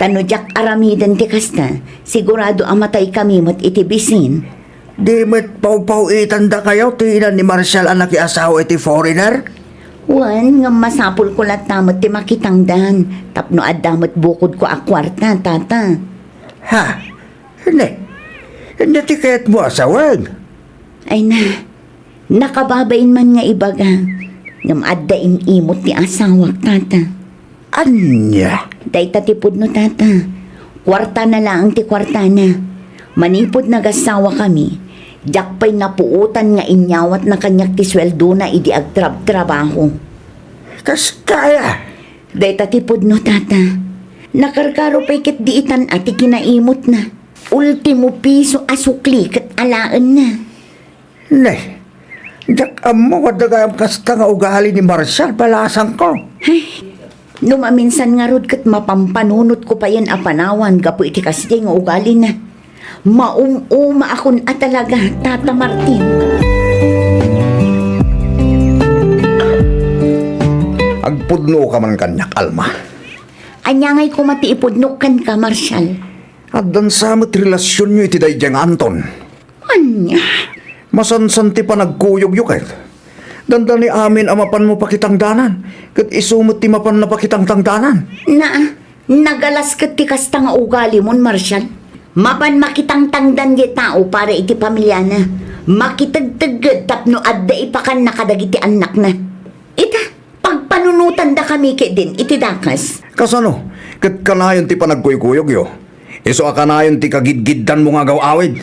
Ta no diak aramiden ti kasta, sigurado a mataykami met iti bisin. Di met pawpaw-itandakayo ti ina ni Marshall a nakiasawa iti foreigner? Wen, ngem masapulko latta met ti makitangdan tapno adda met bukodko a kuarta, Tata. Ha? Ania? Ania ti kayatmo a sawen? Ay na, nakababain man nga ibaga, ngem adda im-imot ti asawak, Tata. Ania? Dayta ti pudno, Tata. Kuartana laeng ti kuartana. Manipud nagassawakami, diak pay napuotan nga inyawatna kaniak ti sueldona idi agtrabtrabaho. Kas kaya? Dayta ti pudno, Tata. Nakarkaro pay ket di itan a ti kinaimotna. Ultimo piso a sukli ket alaenna. Ne, diak ammo nga adda gayam kasta nga ugali ni Marshall, balasangko. Ay, no maminsan ngarud ket mapampanunotko payen a panawan gapu iti kasdiay nga ugalina. Maum-umaakon a talaga, Tata Martin. Agpudnoka man kaniak, Alma. Ania ngay koma ti ipudnok kenka, Marshall? Addan sa met relasionyo iti daydiay nga Anton. Ania? Masansan ti panagkuyogyo ket dandani amin a mapanmo pakitangdanan, ket isu met ti mapanna pakitangtangdanan. Na, nagalas ket ti kasta nga ugalimon, Marshall. Mapan makitangtangdan ti tao para iti pamiliana. Makitegtegged tapno adda ipakanna kadagiti annakna. Ita, pagpanunotandakami ketdin iti dakes. Kasano? Ket kanayon ti panagkuykuyogyo? Isu a kanayon ti kagidgiddanmo nga agaw-awid?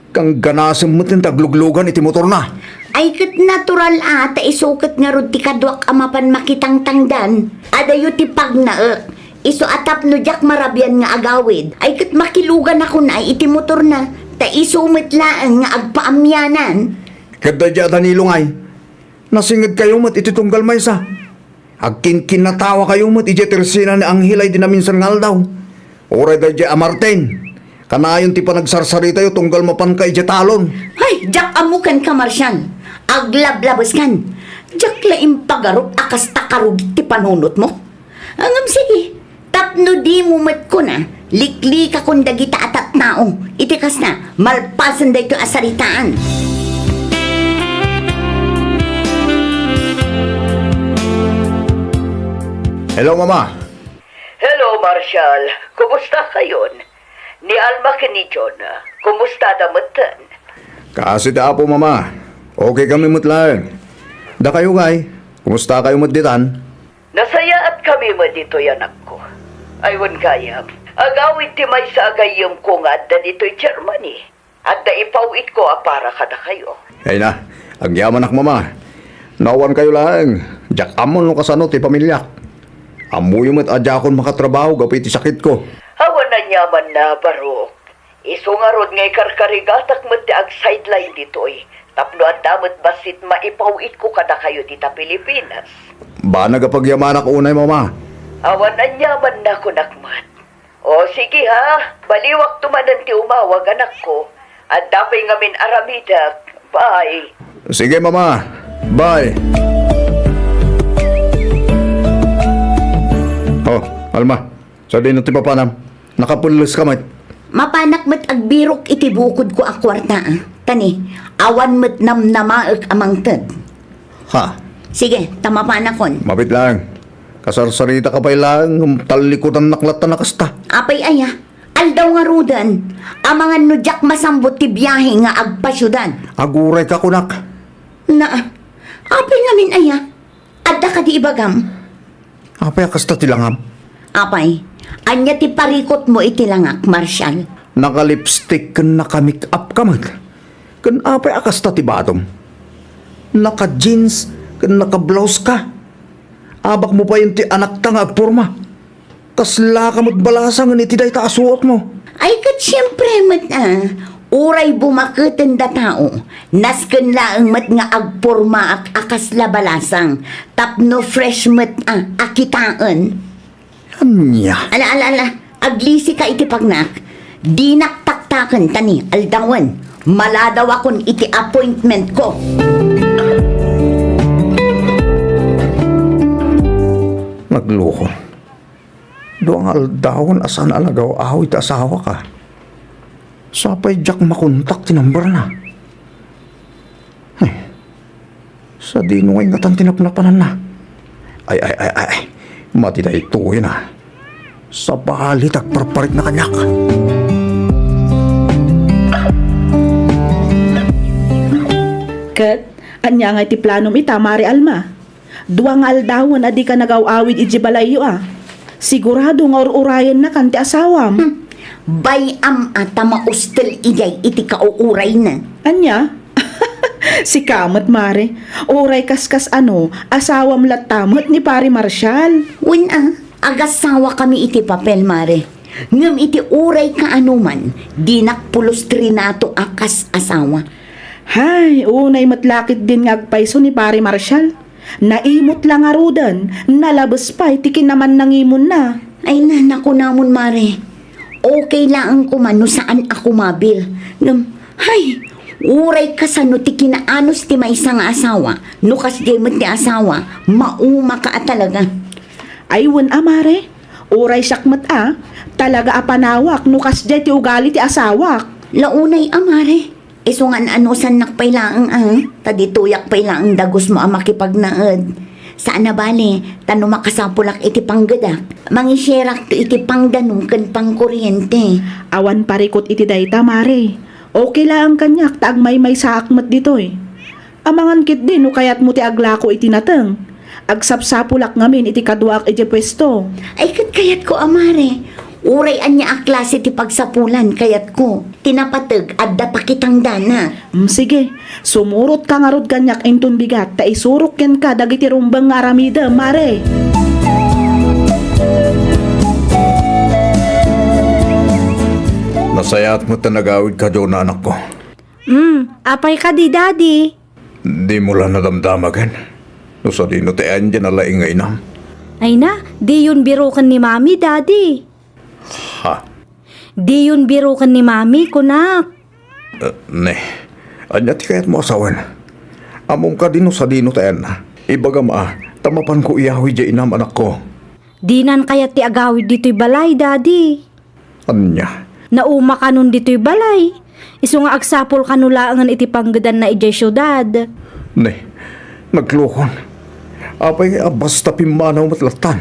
Kangganasem met ti agluglugan iti motorna. Ay ket natural a, ta isu ket ngarud ti kaduak a mapan makitangtangdan. Adayo ti pagnaek. Isu a tapno diak marabian nga agawid, ay ket makiluganakon ay iti motorna, ta isu met laeng nga agpaamianan. Ket daydiay a Danilo ngay, nasingedkayo met iti tunggal maysa. Agkinkinatawakayo met idiay tersena ni Angel a idi naminsan nga aldaw. Uray daydiay a Martin, kanayon ti panagsarsaritayo tunggal mapanka idiay talon. Ay, diak ammo kenka, Marshall. Aglablabeskan. Diak la impagarup a kasta karugit ti panunotmo. Ngem sige, tapno dimo met kuna, liklikakon dagita a tattao iti kasta, malpasen daytoy a saritaan. Hello, Mama. Hello, Marshall. Kumusta kayon? Ni Alma ken ni John, kumusta da metten? Kaasi ti Apo, Mama. Okay kami met laeng. Dakayo, ngay, kumusta kayo met ditan? Nasayaat kami met ditoy, anakko. Ay, wen gayam, Agawid ti maysa a gayyemko nga adda ditoy Germany. Adda ipaw-itko a para kadakayo. Ay na, agyamanak, Mama. No awankayo laeng, diak ammo no kasano ti pamiliak. Ammoyo met a diakon makatrabaho gapu iti sakitko. Awan aniamanna, Barok. Isu ngarud nga ikarkarigatak met ti ag-sideline ditoy tapno adda met bassit maipaw-itko kadakayo dita Pilipinas. Banag a pagyamanak unay, Mama. Awan aniamanna, kunak met. O, sige ha. Baliwakto manen ti umawag, anakko. Adda pay ngamin aramidek. Bye. Sige, Mama. Bye. Oh, Alma. Sadino ti papanam? Nakapelles ka met. Mapanak met agbirok iti bukodko a kuarta, a. Tani, awan met namnamaek a mangted. Ha? Sige, ta mapanakon. Mapit laeng. Kasarsaritaka pay laeng, tallikudannak latta a kasta. Apay aya? Aldaw ngaruden, amangan no diak masambut ti biahe nga agpasiudad. Agurayka, kunak. Na, apay ngamin aya? Adda kadi ibagam? Apay a kasta ti langam? Apay, ania ti parikutmo iti langak, Marshal? Naka-lipstick ken naka-make-up ka met. Ken apay a kasta ti badom? Naka-jeans ken naka-blouse ka. Abakmo payen ti anakta nga agporma. Kasla ka met balasangen iti dayta a suotmo. Ay, ket siempre met, a. Uray bumaketen da tao, nasken laeng met nga agpormaak a kasla balasang tapno fresh met a, a kitaen. Ania? Ala, ala, ala. Aglisika iti pagnak. Dinak taktaken, tani, aldawen. Maladawakon iti appointmentko. Nagluko. Dua nga aldawen a saan a nagaw-awid ti asawak, a. Sapay diak makontak ti numberna. Ay, sadino nga ingatan ti napnapananna? Ay, ay, ay, ay, ay. Madi daytoyen, a. Sabali ti agparparikna kaniak. Ket, ania ngay ti planom ita, Mare Alma? Dua nga aldawen a dika nagaw-awid idiay balayyo, a. Sigurado nga ur-urayennakan ti asawam. Hmm. Bay-am a ta maustel idiay iti kauurayna. Ania? Sika met, Mare. Uray kaskas ano, asawam latta met ni Pare Marshal. Wen a, agasawakami iti papel, Mare. Ngem iti uray kaanoman, dinak pulos trinato a kas asawa. Hay, unay met la ketdin nga agpayso ni Pare Marshal. Naimut la ngaruden, nalabes pay ti kinamannangimonna. Ay na, nakunamon, Mare. Okay laeng koma no saan a kumabil. Ngem, hay, uray kasano ti kinaanus ti maysa nga asawa, no kasdiay met ti asawa, maumaka a talaga. Ay, wen a, Mare. Uray siak met a, talaga a panawak no kasdiay ti ugali ti asawak. La unay a, Mare. Isu nga an-anusannak pay laeng a, ta ditoyak pay laeng dagusmo a makipagnaed. Saan a bale, ta no makasapulak iti panggedak, mangisierakto iti pangdanom ken pangkuriente. Awan parikut iti dayta, Mare. Okay laeng kaniak ta agmaymaysaak met ditoy. Amangan ketdi no kayatmo ti aglako iti nateng. Agsapsapulak ngamin iti kaduaak idiay puesto. Ay, ket kayatko a, Mare. Uray ania a klase ti pagsapulan, kayatko. Ti napateg, adda pakitangdanak. Mm, sige. Sumurotka ngarud kaniak inton bigat ta isurok kenka dagiti rumbeng nga aramidem, Mare. Nasayaat met ta nagawidka, Jonah, anakko. Mm, apay kadi, Daddy? Dimo la nadamdamagen no sadino ti ayan diay nalaing nga inam? Ay na, diyon biroken ni Mami, Daddy. Ha? Diyon biroken ni Mami, kunak. Eh, ne, ania ti kayatmo a sawen? Ammom kadi no sadino ti ayanna? Ibagam a, ta mapanko iyawid diay inam, anakko. Dinan kayat ti agawid ditoy balay, Daddy. Ania? Naumakanon ditoy balay. Isu nga agsapul kano laengen iti panggedanna idiay siudad. Ne, naglukon. Apay nga basta pimmanaw met lattan?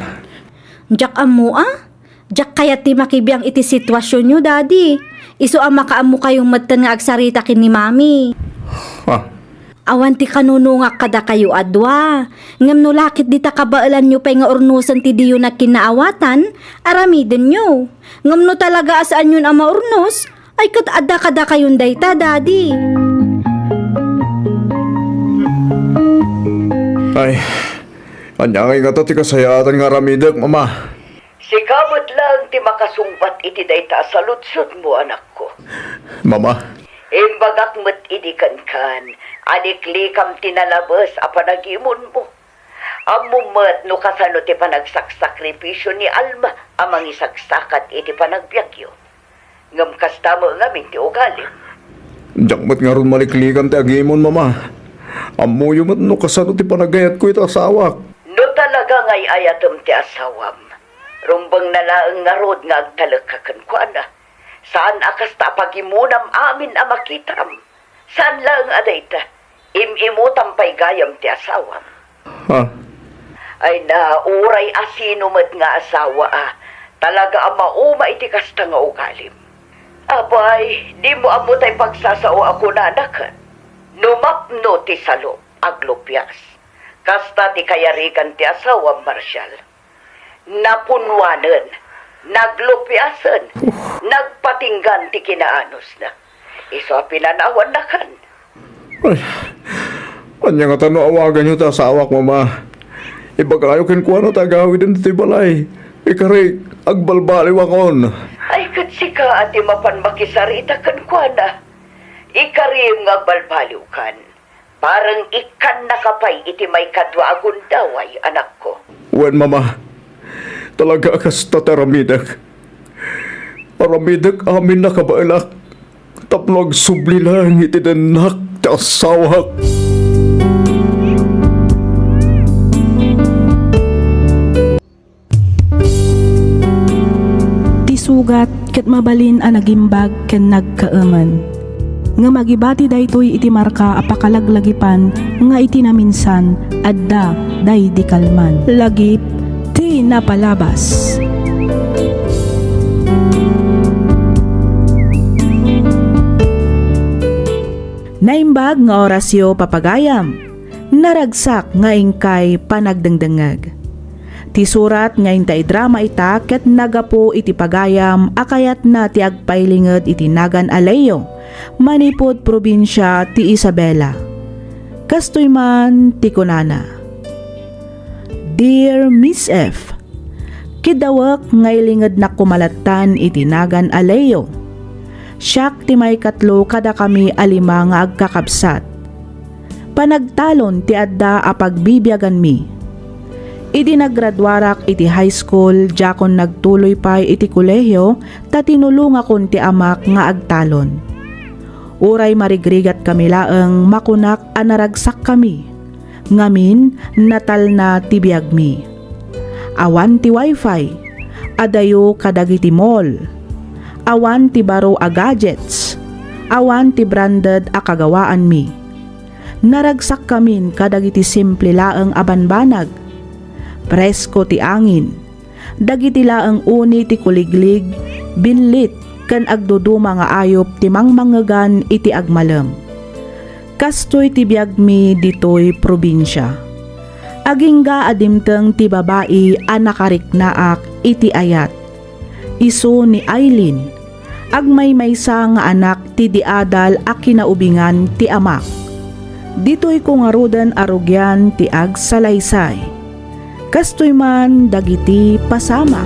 Diak ammo a. Diak kayat ti makibiang iti situasionyo, Daddy. Isu a makaammokayo metten nga agsarita ken ni Mami. Ha? Awan ti kanunungak kadakayo a dua. Ngem no lakit dita kabaelanyo pay nga urnosen ti diyo nagkinnaawatan, aramidenyo. Ngem no talaga a saanyon a maurnos, ay ket adda kadakayon dayta, Daddy. Ay, ania ngay ngata ti kasayaatan nga aramidek, Mama? Sika met laeng ti makasungbat iti dayta a saludsodmo, anakko. Mama. Imbagak met idi kenkan, a liklikam ti nalabes a panagimonmo. Ammom met no kasano ti panagsaksakripisio ni Alma a mangisagsakat iti panagbiagyo. Ngem kasta met ngamin ti ugalim. Diak met ngarud maliklikan ti agimon, Mama. Ammoyo met no kasano ti panagayatko iti asawak. No talaga nga ay-ayatem ti asawam, rumbengna laeng ngarud nga agtalekka kenkuana. Saan a kasta a pagimonam amin a makitam. Saan laeng a dayta, im-imutam pay gayam ti asawam. Ha? Ay na, uray asino met nga asawa a talaga a mauma iti kasta nga ugalim. Apay, dimo ammo tay pagsasao a kunana ket, no mapno ti salop, aglupias. Kasta ti kayarigan ti asawam, Marshall. Napunwanen, naglupiasen, nagpatinggan ti kinaanusna. Isu a pinanawannakan. Ay, ania ngata no awaganyo ti asawak, Mama? Ibagayo kenkuana ti agawiden ditoy balay. Ikarik, agbalbaliwakon. Ay, ket sika a ti mapan makisarita kenkuana. Ikarim nga agbalbaliwkan. Bareng ikkannaka pay iti maikadua a gundaway, anakko. Wen, Mama, talaga a kasta ti aramidek. Aramidek amin a kabaelak tapno agsubli laeng iti dennak ti asawak. Ti sugat ket mabalin a nagimbag ken nagkaemen. Ngem agibati daytoy iti marka a pakalaglagipan nga iti naminsan, adda daydi kalman. Lagip ti napalabas. Naimbag nga orasyo, papagayam. Naragsak nga inkay panagdengdengngeg. Ti surat nga inta idrama ita ket naggapu iti pagayam a kayatna ti agpailinged iti nagan a Leo manipud probinsia ti Isabela. Kastoy man ti kunana, Dear Miss F, Kiddawek nga ilingednak koma lattan iti nagan a Leo. Siak ti maikatlo kadakami a lima nga agkakabsat. Panagtalon ti adda a pagbibiaganmi. Idi naggraduarak iti high school, diakon nagtuloy pay iti kolehio ta tinulongakon ti amak nga agtalon. Uray marigrigatkami laeng, makunak a naragsakkami. Ngamin, natalna ti biagmi. Awan ti wifi, adayo kadagiti mall. Awan ti baro a gadgets. Awan ti branded a kagawaanmi. Naragsakkamin kadagiti simple laeng a banbanag. Presko ti angin. Dagiti laeng uni ti kuliglig, binlit, ken agduduma nga ayup ti mangmangegan iti agmalem. Kastoy ti biagmi ditoy probinsia. Agingga a dimteng ti babai a nakariknaak iti ayat. Isu ni Aileen, agmaymaysa nga anak ti diadal a kinaubingan ti amak. Ditoyko ngaruden a rugian ti agsalaysay. Kastoy man dagiti pasamak.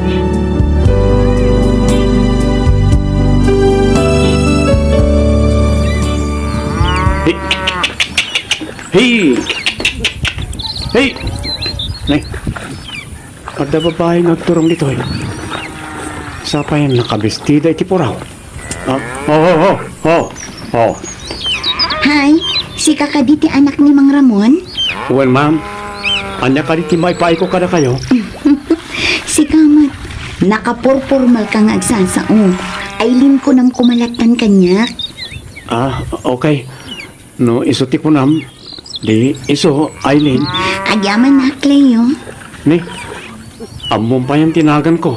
Hey! Hey! Hey! Nay, adda babai nga agturong ditoy. Sapay nakabestida iti puraw. Ah, oh, oh, oh, oh, oh. Hi, sika kadi ti anak ni Mang Ramon? Wen, ma'am. Ania kadi ti maipaayko kadakayo? Sika met. Nakapurpurmal ka nga agsasao. Aileen kunam koma lattan kaniak. Ah, okay. No isu ti kunam, di isu, Aileen. Agyamanak, Leo. Ni, ammom payen ti naganko.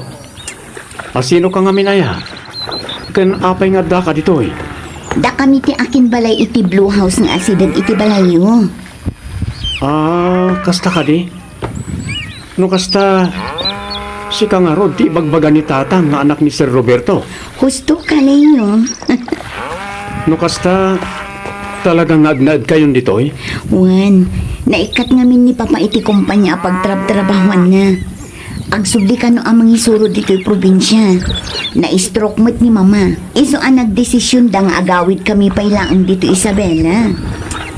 Asino ka ngamin aya? Ken apay nga addaka ditoy? Dakami ti akinbalay iti Blue House nga asideg iti balayyo. Ah, kasta kadi? No kasta, sika ngarud ti ibagbaga ni Tatang nga anak ni Sir Roberto? Husto ka, Leo. No kasta, talaga nga agnaedkayon ditoy? Wen, naikkat ngamin ni Papa iti kompanya a pagtrabtrabahuanna. Agsubli kano a mangisuro ditoy probinsia. Na-stroke met ni Mama. Isu a nagdesisyonda nga agawidkami pay laeng ditoy Isabela.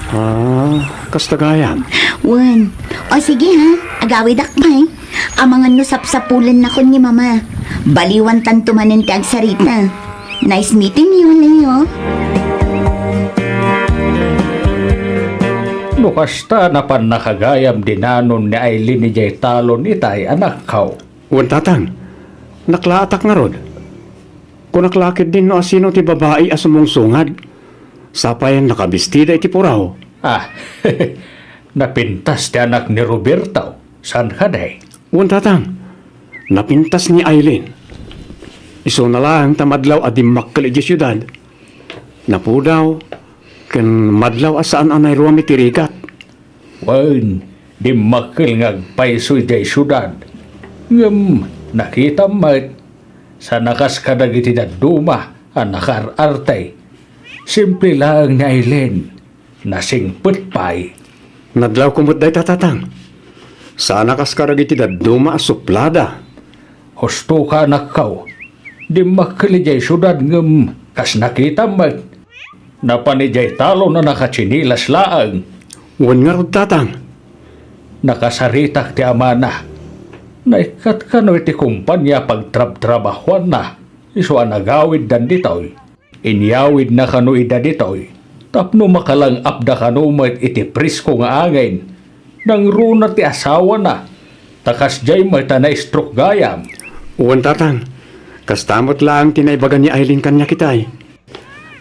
Ah, kasta gayam. Wen. O sige ha, agawidak pay. Amangan no sapsapulennakon ni Mama. Baliwantanto manen ti agsarita. Nice meeting you, Leo. No kasta, napannaka gayam dinanon ni Aileen idiay talon itay, anakko. Wen, Tatang. Naklaatak ngarud. Kunak la ketdin no asino ti babai a sumungsungad. Sapay nakabistida iti puraw. Ah, napintas ti anak ni Roberto. Saan kadi? Wen, Tatang. Napintas ni Aileen. Isuna laeng ta madlaw a dimmakkel idiay siudad. Napudaw ken madlaw a saan a nairuam iti rigat. Wen, dimmakkel nga agpayso idiay siudad. Ngem nakitam met, saan a kas kadagiti dadduma a nakaar-arte. Simple laeng ni Aileen. Nasingpet pay. Nadlawko met dayta, Tatang. Saan a kas kadagiti dadduma a suplada. Husto ka, anakko. Dimmakkel idiay siudad ngem kas nakitam met, napan idiay talon a nakatsinilas laeng. Wen ngarud, Tatang. Nakasaritak ti amana. Naikkat kano iti kompania a pagtrabtrabahuanna, isu a nagawiddan ditoy. Inyawidna kano ida ditoy tapno makalang-apda kano met iti presko nga angin. Nangruna ti asawana, ta kasdiay met a na-stroke gayam. Wen, Tatang. Kasta met laeng ti naibaga ni Aileen kaniak itay.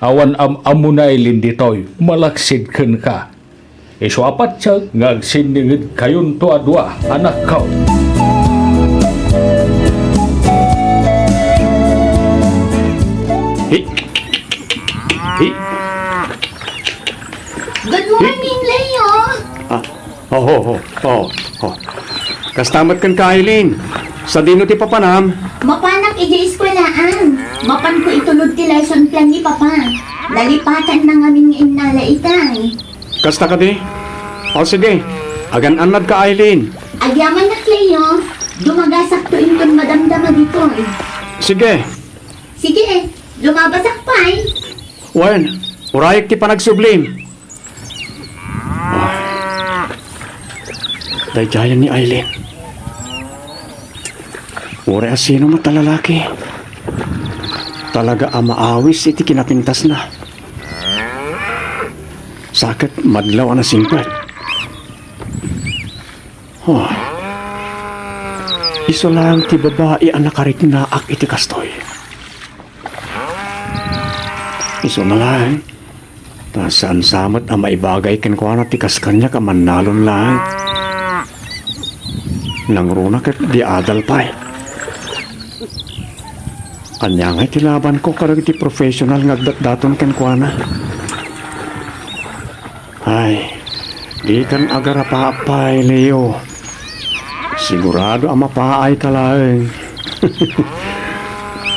Awan am-ammo ni Aileen ditoy, malaksid kenka. Isu a patien nga agsinningedkayonto a dua, anakko. Hi. Hi. Good morning, Leo! Ah, oh, oh, oh, oh, oh. Kasta met kenka, Aileen. Sadino ti papanam? Mapanak idiay eskwelaan. Mapanko itulod ti lesson plan ni Papa. Nalipatanna ngamin nga innala itay. Kasta kadi? O sige, agan-annadka, Aileen. Agyamanak, Leo. Dumagasakto inton madamdama ditoy. Sige. Sige, lumabasak pay. Wen, urayek ti panagsublim. Daydiayen ni Aileen. Uray a sino met a lalaki, talaga a maawis iti kinapintasna. Sa ket madlaw a nasingpet. Oh. Isu laeng ti babai a nakariknaak iti kastoy. Isuna laeng, ta saan sa met a maibagay kenkuana ti kas kaniak a mannalon laeng. Nangruna ket di adal pay. Ania ngay ti labanko kadagiti professional nga agdatdaton kenkuana? Ay, dikan agarapa pay, Leo. Sigurado a mapaayka laeng.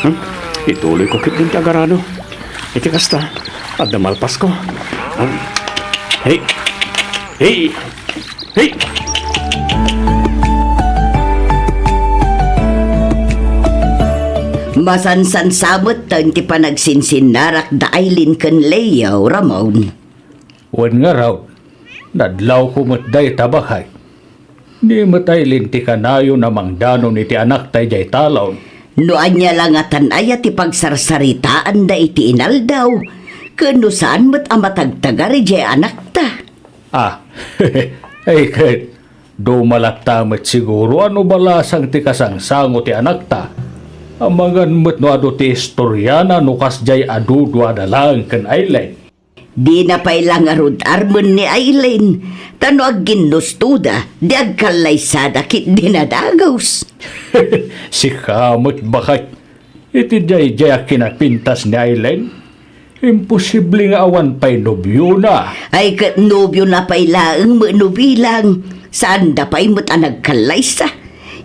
Hmm? Ituloyko ketdin ti agarado. Iti kasta, adda malpasko. Ah, hey! Hey! Hey! Masansan sa met ti panagsinsinnarak da Aileen ken Leo, Ramon. Wen ngarud, nadlawko met dayta, baket. Ni met Aileen ti kanayon a mangdanon iti anakta idiay talon. No ania la ngatan aya ti pagsarsaritaanda iti inaldaw, ken no saan met a matagtagar idiay anakta. Ah, ay ket, dumalatta met siguro a no balasang ti kasangsango ti anakta. Amangan met no adu ti istoriana no kasdiay a duduada laeng ken Aileen. Dina pay la ngarud armen ni Aileen, ta no agginnustoda, di agkallaysada ket dinadagus. Sika met, baket, iti daydiay a kinapintas ni Aileen, Imposible nga awan pay nobiona. Ay, ket nobiona pay laeng met no bilang. Saanda pay met a nagkallaysa.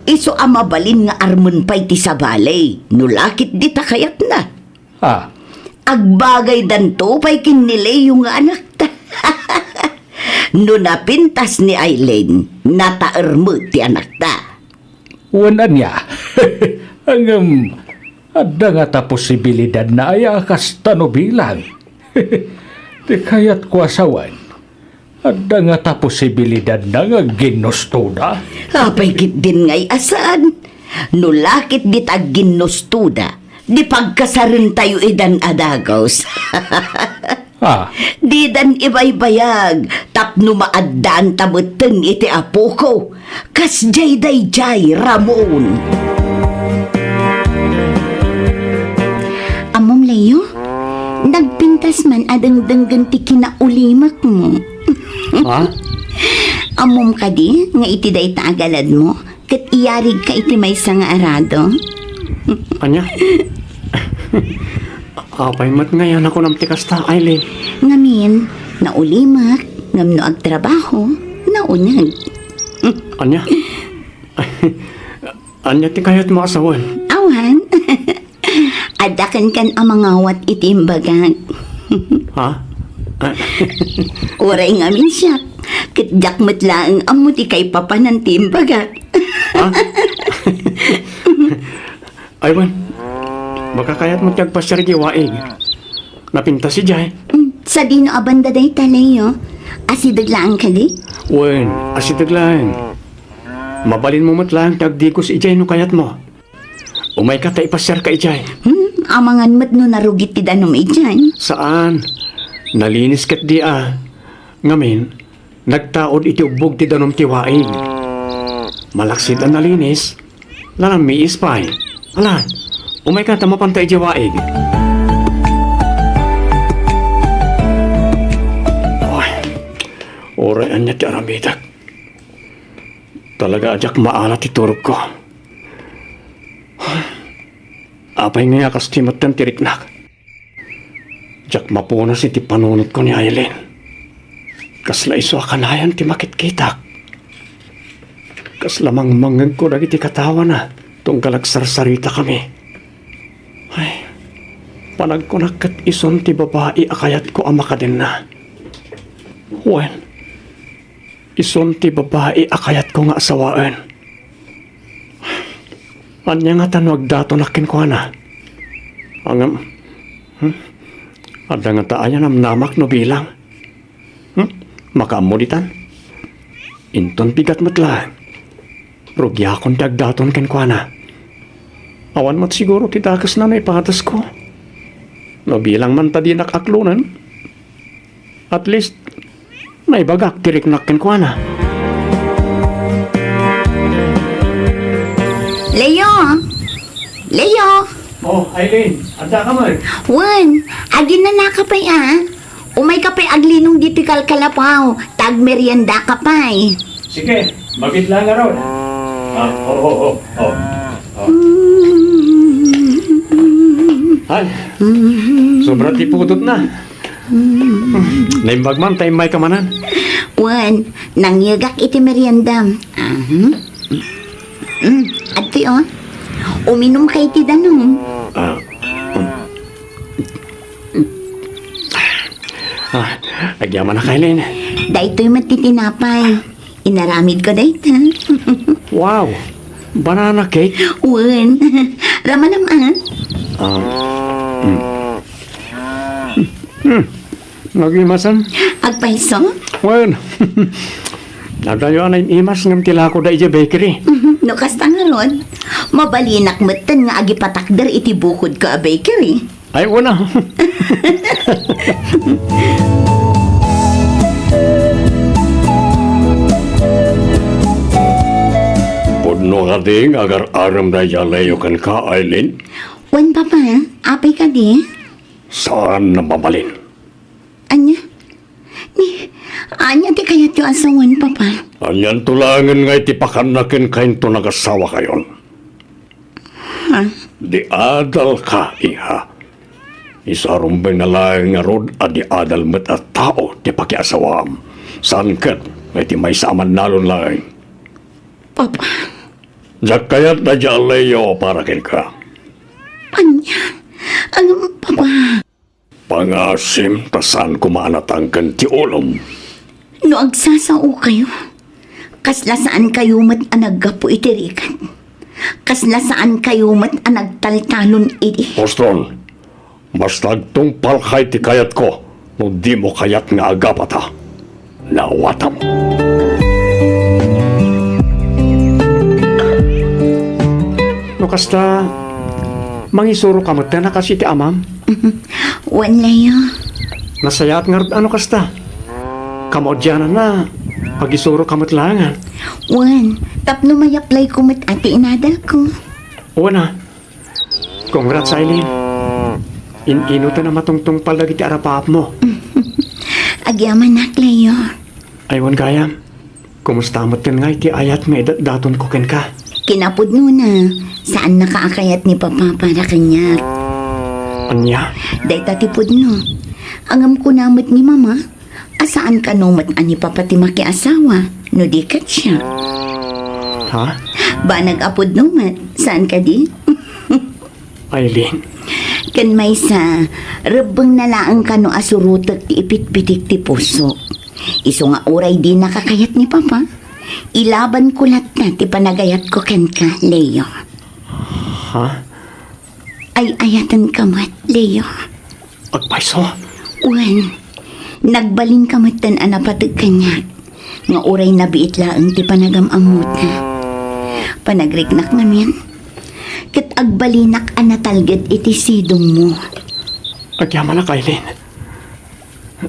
Isu a mabalin nga armen pay ti sabali, no la ketdi ta kayatna. Ah. Agbagaydanto pay ken ni Leo nga anakta. No napintas ni Aileen, nataer met ti anakta. Wen ania? Ngem, adda ngata posibilidadna aya a kasta no bilang? Ti kayatko a sawen, adda ngata posibilidadna nga ginnustoda? Apay ketdin ngay a saan? No la ketdi ta agginnustoda, di pagkasarentayo idan a dagus. Ah. Didan ibaybayag tapno maaddaanta metten iti apoko. Kasdiay daydiay, Ramon. Ammom, Leo, nagpintas man a dengdenggen ti kinaulimakmo. Ha? Ammom kadi nga iti dayta a galadmo, ket iyarigka iti maysa nga arado? Ania? Apay met ngay a nakunam ti kasta, Aileen? Ngamin, naulimak, ngem no agtrabaho, nauneg. Ania? Ania ti kayatmo a sawen? Awan. Adda kenkan a mangawat iti imbagak. Ha? Ah. Uray ngamin siak, ket diak met laeng ammo ti kaipapanan ti imbagak. Ha? Ay, wen. Baka kayatmo ti agpasiar idiay waig. Napintas idiay. Mm, sadino a banda dayta, Leo? Asideg laeng kadi? Wen, asideg laeng. Mabalinmo met laeng ti agdigos idiay no kayatmo. Umayka ta ipasiarka idiay. Hmm, amangan met no narugit ti danum idiay. Saan. Nalinis ketdi a. Ngamin, nagtaud iti ubbog ti danum ti waig. Malaksid a nalinis, nanammiis pay. Ala, umayka ta mapanta idiay waig. Ay, uray ania ti aramidek. Talaga a diak maala ti turogko. Apay ngay a kasta metten ti riknak? Diak mapunas iti panunotko ni Aileen. Kasla isu a kanayon ti makitkitak. Kasla mangmangngegko dagiti katawana tunggal agsarsaritakami. Ay, panagkunak ket isun ti babai a kayatko a makadenna. Wen, isun ti babai a kayatko nga asawaen. Ania ngata no agdatonak kenkuana? Ngem, hmm? Adda ngata aya namnamak no bilang? Hmm? Makaammo ditan? Inton bigat met laeng. Rugiakon ti agdaton kenkuana. Awan met siguro ti dakesna no ipatesko. No bilang man ta dinak aklonen, at least, naibagak ti riknak kenkuana. Leo! Leo! Oh, Aileen, adda ka man? Wen, aginnanaka pay a. Umayka pay aglinong ditoy kalkalapaw, ta agmeriendaka pay. Sige, mabiit laeng ngarud. Ah, oh, oh, oh, oh. Oh. Ay, sobra ti putotna. Naimbag man ta immayka manen. Wen, nangyegak iti meriendam. Aha. Mm, adtoy, oh. Uminumka iti danum. Ah, mm. Ah, agyamanak, Aileen. Daytoy met ti tinapay. Inaramidko dayta. Wow! Banana cake? Wen. Ramanam, ah? Ah, mm. Hmm. Nagimasan? Agpayso? Wen. Adayo a naimas ngem ti lakoda idiay bakery. No kasta ngarud, mabalinak metten nga agipatakder iti bukodko a bakery. Ay, wen a. Pudno kadi nga agar-arem daydiay a Leo kenka, Aileen? Wen, Papa. Apay kadi? Saan a mabalin. Ania? Ni, ania ti kayatyo a sawen, Papa? Anianto laengen nga iti pakanna kenka inton agasawakayon? Ha? Di adalka, iha. Isarumbengna laeng ngarud a di adal met a tao ti pakiasawaam. Saan ket nga iti maysa a mannalon laeng. Papa. Diak kayat daydiay a Leo para kenka. Ania? Ngem, Papa. Pangaasim ta saan koma a natangken ti ulom. No agsasaokayo, kasla saankayo met a naggapu iti rigat. Kasla saankayo met a nagtaltalon idi. Poston, basta agtungpalka iti kayatko no dimo kayat nga agapata. Naawatam. No kasta, mangisuroka met a kas iti amam? Wen, Leo. Nasayaat ngarud a no kasta. Kamaudiananna, agisuroka met laengen. Wen, tapno mayaplayko met a ti inadalko. Wen a. Congrats, Aileen. In-inoten a matungtungpal dagiti arapaapmo. Agyamanak, Leo. Ay, wen gayam. Kumusta metten ngay ti ayat nga idatdatonko kenka? Kinapudnona, saannaka a kayat ni Papa para kaniak. Ania? Dayta ti pudno. Ngem kuna met ni Mama, a saan kano met a ni Papa ti makiasawa, no di ket siak. Ha? Banag a pudno met, saan kadi? Aileen. Ken maysa, rebbengna laeng kano a surotek ti ipitpitik ti pusok. Isu nga uray dinaka kayat ni Papa, ilabanko latta ti panagayatko kenka, Leo. Ha? Ay-ayatenka met, Leo. Agpayso? Wen, nagbalinka metten a napateg kaniak, nga uray nabiit laeng ti panagam-ammota. Panagriknak ngamin, ket agbalinak a natalged iti sidongmo. Agyamanak, Aileen.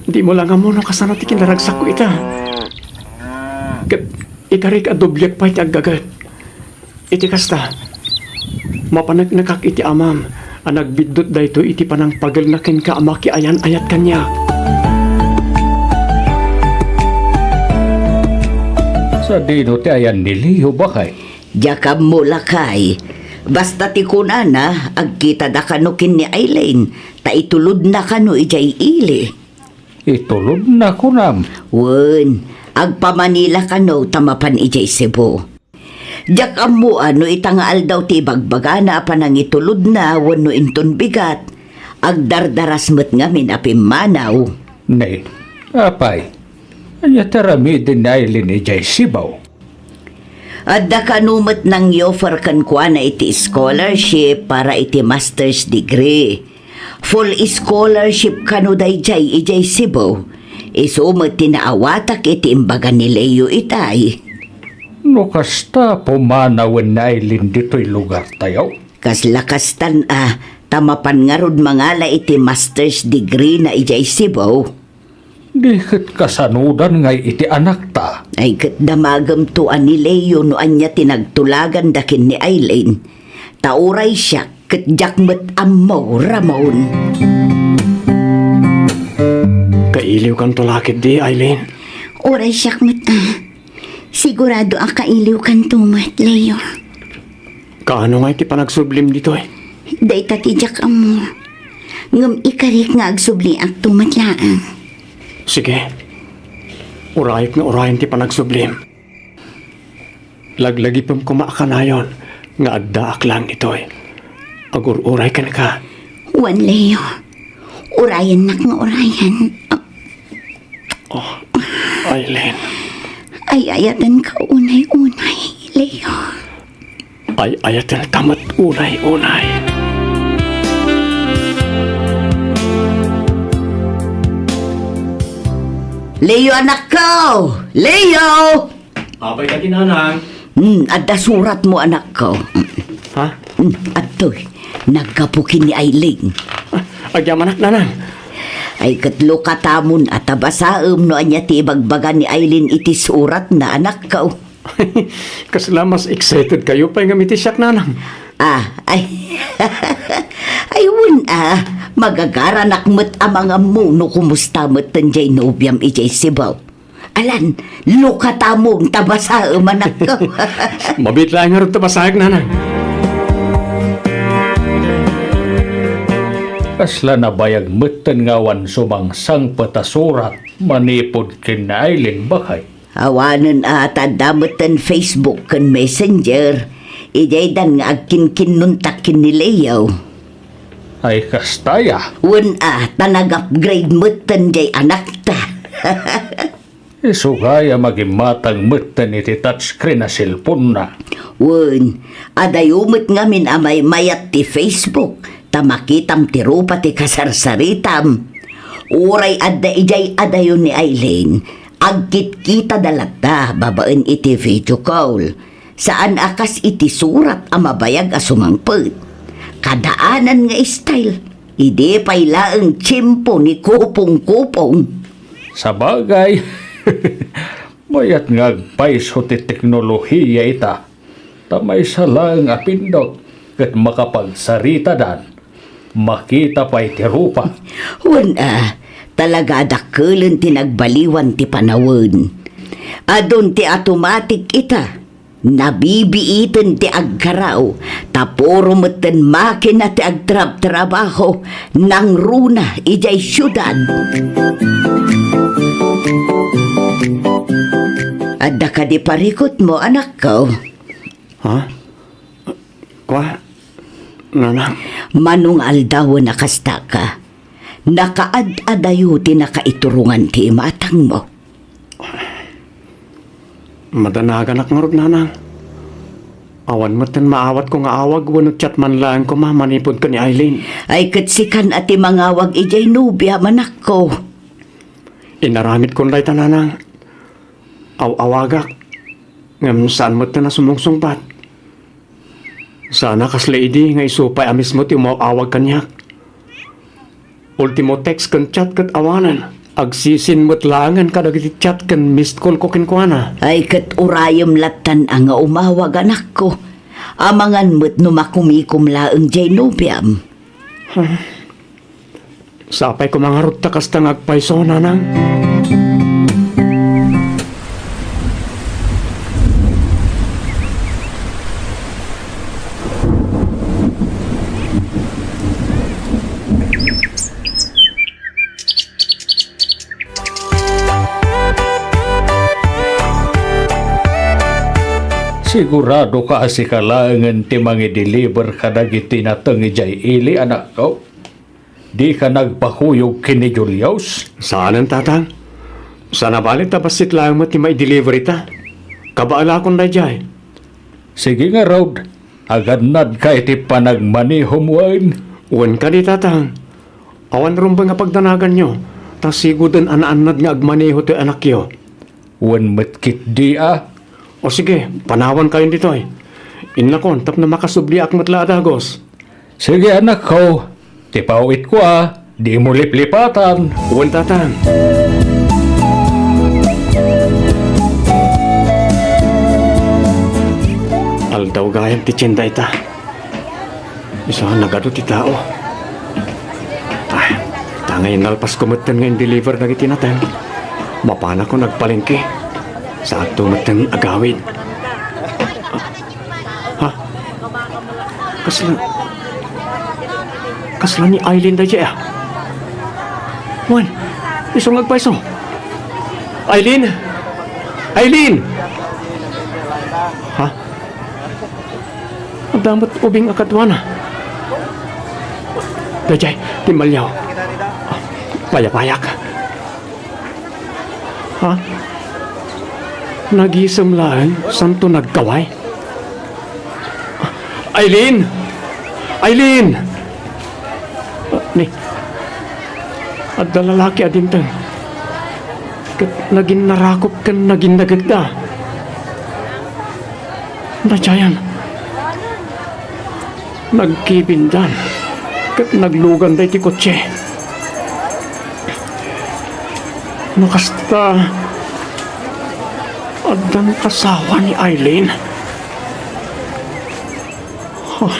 Dimo laeng ammo no kasano ti kinaragsakko ita. Ket ikarik a dobliak pay ti aggaget. Iti kasta, mapaneknekak iti amam a nagbiddut daytoy iti panangpagelna kenka a makiayan-ayat kaniak. Sadino ti ayan ni Leo, baket? Diak ammo, lakay. Basta ti kunana, agkitada kano ken ni Aileen, ta itulodna kano idiay ili. Itulodna, kunam? Wen, agpa-Manila kano ta mapan idiay Cebu. Diak ammo a no ita nga aldaw ti ibagbagana a panangitulodna wenno inton bigat, agdardaras met ngamin a pimmanaw. Ne, apay, ania ti aramiden ni Aileen idiay Cebu? Adda kano met nang-offer kenkuana iti scholarship para iti master's degree. Full scholarship kano daydiay idiay Cebu. Isu met ti naawatak iti imbaga ni Leo itay. No kasta, pumanawen ni Aileen ditoy lugartayo? Kasla kastan a, ta mapan ngarud mangala iti master's degree na idiay Cebu. Di ket kasanodan ngay iti anakta? Ay, ket damagemto a ni Leo no ania ti nagtulaganda ken ni Aileen. Ta uray siak, ket diak met ammo, Ramon. Kailiwkanto la ketdi, Aileen? Uray siak met, ah. Sigurado a kailiwkanto met, Leo. Kaano ngay ti panagsublim ditoy? Dayta ti diak ammo. Ngem ikarik nga agsubliakto met laeng. Sige. Urayek nga urayen ti panagsublim. Laglagipem koma a kanayon nga addaak laeng ditoy. Agur-uray kenka. Wen, Leo. Urayennak nga urayen. Oh, Aileen. Ay-ayatenka unay-unay, Leo. Ay-ayatenta met unay-unay. Leo, anakko! Leo! Apay kadi, nanang? Hmm, adda suratmo, anakko. Ha? Hmm, adtoy. Naggapu ken ni Aileen. Ah, agyamanak, nanang. Ay, ket lukatamon a ta basaem no ania ti ibagbaga ni Aileen iti suratna, anakko. Kasla mas excited kayo pay ngem iti siak, nanang. Ah, ay. Ay, wen, ah. Magagaranak met a mangammo no kumusta metten diay nobiam idiay Cebu. Alan, lukatamon ta basaem, anakko. Mabiit laeng ngarud ta basaek, nanang. Kasla nabayag metten nga awan sumangsangpet a surat manipud ken ni Aileen, baket? Awanen a, ta adda metten Facebook ken Messenger. Idiaydan nga agkinkinnontak ken ni Leo. Ay, kasta aya? Wen a, ta nag-upgrade metten jay anakta. Isu gayam a gimmatang metten iti touchscreen a cellphone-na. Wen, adayo met ngamin a maymayat ti Facebook, ta makitam ti rupa ti kasarsaritam. Uray adda idiay adayo ni Aileen, agkitkitada latta babaen iti video call. Saan a kas iti surat a mabayag a sumangpet. Kadaanan nga style, idi pay laeng tiempo ni kupongkupong. Sabagay, mayat nga agpayso ti teknolohiya ita, ta maysa laeng a pindot ket makapagsaritadan, makita pay ti rupa. Wen a, talaga a dakkelen ti nagbaliwan ti panawen. Adun ti automatic ita, nabibiiten ti agkaraw, ta puro metten makina ti agtrabtrabaho nangruna idiay siudad. Adda kadi parikutmo, anakko? Ha? Kua, nanang? Mano nga aldawen a kasta ka, nakaad-adayo ti nakaiturongan ti imatangmo. Madanaganak ngarud, nanang. Awan metten maawatko nga awag wenno chat man laeng koma manipud ken ni Aileen. Ay, ket sikan a ti mangawag idiay nobiam, anakko. Inaramidkon dayta, nanang. Aw-awagak, ngem saan metten a sumungsungbat. Saan a kasla idi nga isu pay a mismo ti umaw-awag kaniak. Ultimo text ken chat ket awanen. Agsisin met laengen kadagiti chat ken missed call ko kenkuana. Ay, ket urayem lattan a nga umawag, anakko. Amangan met no makumikom laeng jay nobiam. Sapay koma ngarud ta kasta nga agpayso, nanang. Sigurado ka a sika laengen ti mangideliver kadagiti nateng idiay ili, anakko? Dika nagpakuyog ken ni Julius? Saanen, tatang. Sana bale ta bassit laeng met ti maideliver ita. Kabaelakon daydiay. Sige ngarud, agannadka iti panagmanehom wen? Wen kadi, tatang. Awan rumbeng a pagdanaganyo, ta siguden a naannad nga agmaneho toy anakyo. Wen met ketdi a. O sige, panawankayon ditoy. Innakon tapno makasubliak met la a dagus. Sige, anakko, ti paw-itko a, dimo liplipatan. Wen, tatang. Aldaw gayam ti tienda ita. Isu a nagadu ti tao. Ah, ta nga inalpasko metten nga in-deliver dagiti nateng, mapanakon agpalengke. Saanto metten agawid. Ha? Kasla, kasla ni Aileen daydiay a? Wen, isu nga agpayso. Aileen! Aileen! Ha? Adda met ubing a kaduana. Daydiay, timmaliaw. Payapayak. Ha? Nagisem laeng, saanto nagkaway? Aileen! Aileen! Ni, adda lalaki a dimteng. Ket naginnarakop ken naginnagekda. Daydiayen, nagkibindan ket nagluganda iti kotse. No kasta, addan kasawa ni Aileen. Huh.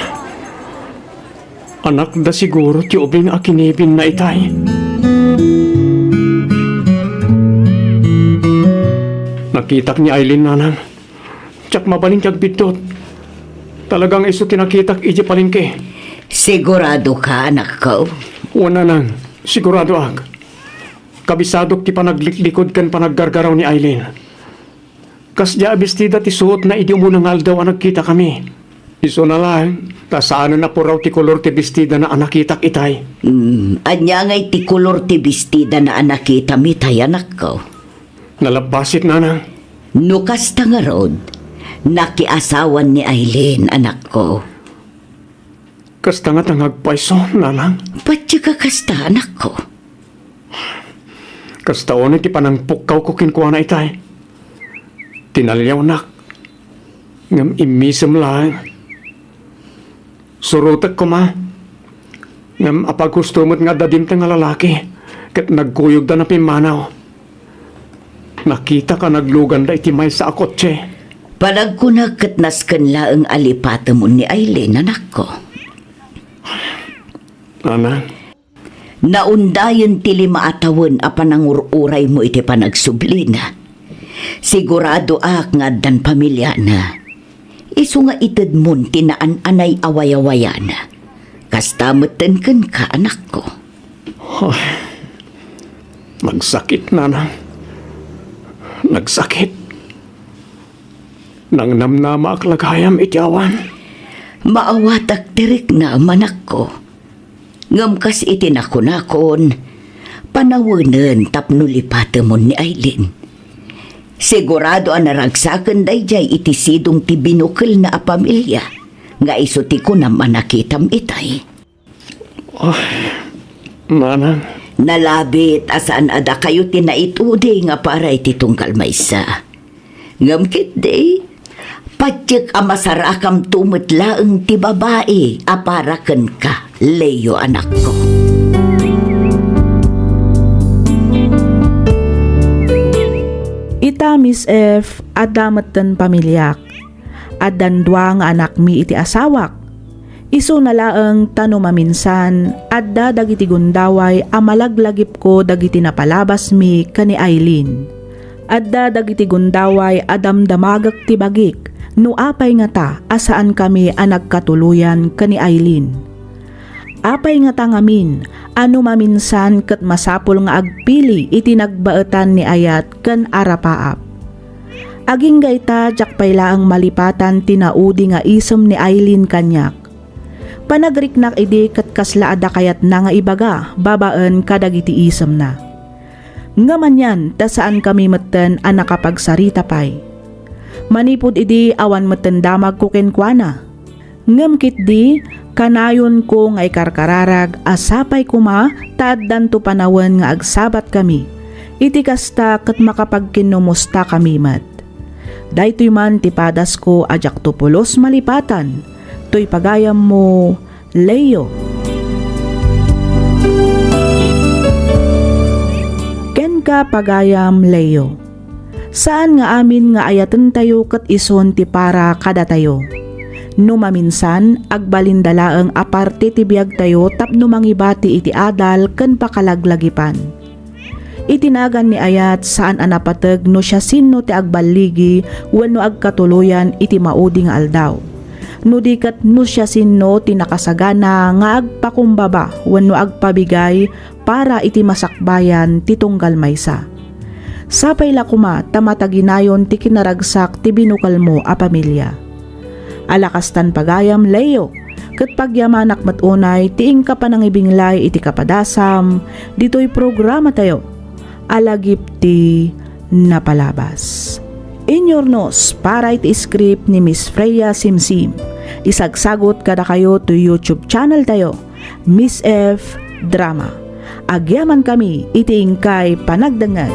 Anakda siguro ti ubing a kinibinna itay. Nakitak ni Aileen, nanang. Diak mabalin ti agbiddut. Talaga nga isu ti nakitak idiay palengke. Sigurado ka, anakko? Wen, nanang, siguradoak. Kabisadok ti panagliklikod ken panaggargaraw ni Aileen. Kasdiay a bestida ti suotna idi umuna nga aldaw a nagkitakami. Isuna laeng, ta saanen a puraw ti kolor ti bestidana a nakitak itay. Hmm, ania ngay ti kolor ti bestidana a nakitam itay, anakko? Nalabbasit, nanang. No kasta ngarud, nakiasawan ni Aileen, anakko. Kasta ngata nga agpayso, nanang? Patiek a kasta, anakko. Kasta unay ti panangpukkawko kenkuana itay. Tinaliawnak. Ngem immisem laeng. Surotek koma. Ngem apaghusto met nga adda dimteng a lalaki, ket nagkuyogda napimmanaw. Nakitak a nagluganda iti maysa a kotse. Panagkunak ket nasken laeng a lipatemon ni Aileen, anakko. Nanang. Naundayen ti lima a tawen a panangur-uraymo iti panagsublina. Siguradoak nga addan pamiliana. Isu nga itedmon ti naan-anay a wayawayana. Kasta metten kenka, anakko. Ay, nagsakit, nanang. Nagsakit. Nangnamnamaak la gayam iti awan. Maawatak ti riknam, anakko. Ngem kas iti nakunakon, panawenen tapno lipatemon ni Aileen. Sigurado a naragsaken daydiay iti sidong ti binukelna a pamilia nga isu ti kunam a nakitam itay. Ah, nanang. Nalabit a saan a dakayo ti naitudi nga para iti tunggal maysa. Ngem ketdi, patiek a masarakamto met laeng ti babai a para kenka, Leo, anakko. Ita, Miss F, adda metten pamiliak. Addan dua nga anakmi iti asawak. Isuna laeng ta no maminsan, adda dagiti gundaway a malaglagipko dagiti napalabasmi ken ni Aileen. Adda dagiti gundaway a damdamagek ti bagik no apay ngata a saankami a nagkatuloyan ken ni Aileen. Apay ngata ngamin a no maminsan ket masapul nga agpili iti nagbaetan ni ayat ken arapaap? Agingga ita, diak pay laeng malipatan ti naudi nga isem ni Aileen kaniak. Panagriknak idi ket kasla adda kayatna nga ibaga babaen kadagiti isemna. Ngem anian ta saankami metten a nakapagsarita pay. Manipud idi awan metten damagko kenkuana. Ngem ketdi, kanayonko nga ikarkararag a sapay koma ta addanto panawen nga agsabatkami. Iti kasta ket makapagkinnumustakami met. Daytoy man ti padasko a diakto pulos malipatan. Toy pagayammo, Leo. Kenka, pagayam Leo. Saan nga amin nga ayatentayo ket isun ti para kadatayo. No maminsan, agbalinda laeng a parte ti biagtayo tapno mangibati iti adal ken pakalaglagipan. Iti nagan ni ayat, saan a napateg no siasino ti agballigi wenno agkatuloyan iti maudi nga aldaw. No di ket no siasino ti nakasagana nga agpakumbaba wenno agpabigay para iti masakbayan ti tunggal maysa. Sapay la koma ta mataginayon ti kinaragsak ti binukelmo a pamilia. Ala kastan pagayam, Leo, ket pagyamanak met unay ti inka panangibinglay iti kapadasam ditoy programatayo a Lagip ti Napalabas. Inyurnos para iti script ni Miss Freya Simsim. Isagsagut kadakayo toy YouTube channel tayo, Miss F Drama. Agyamankami iti inkay panagdengngeg.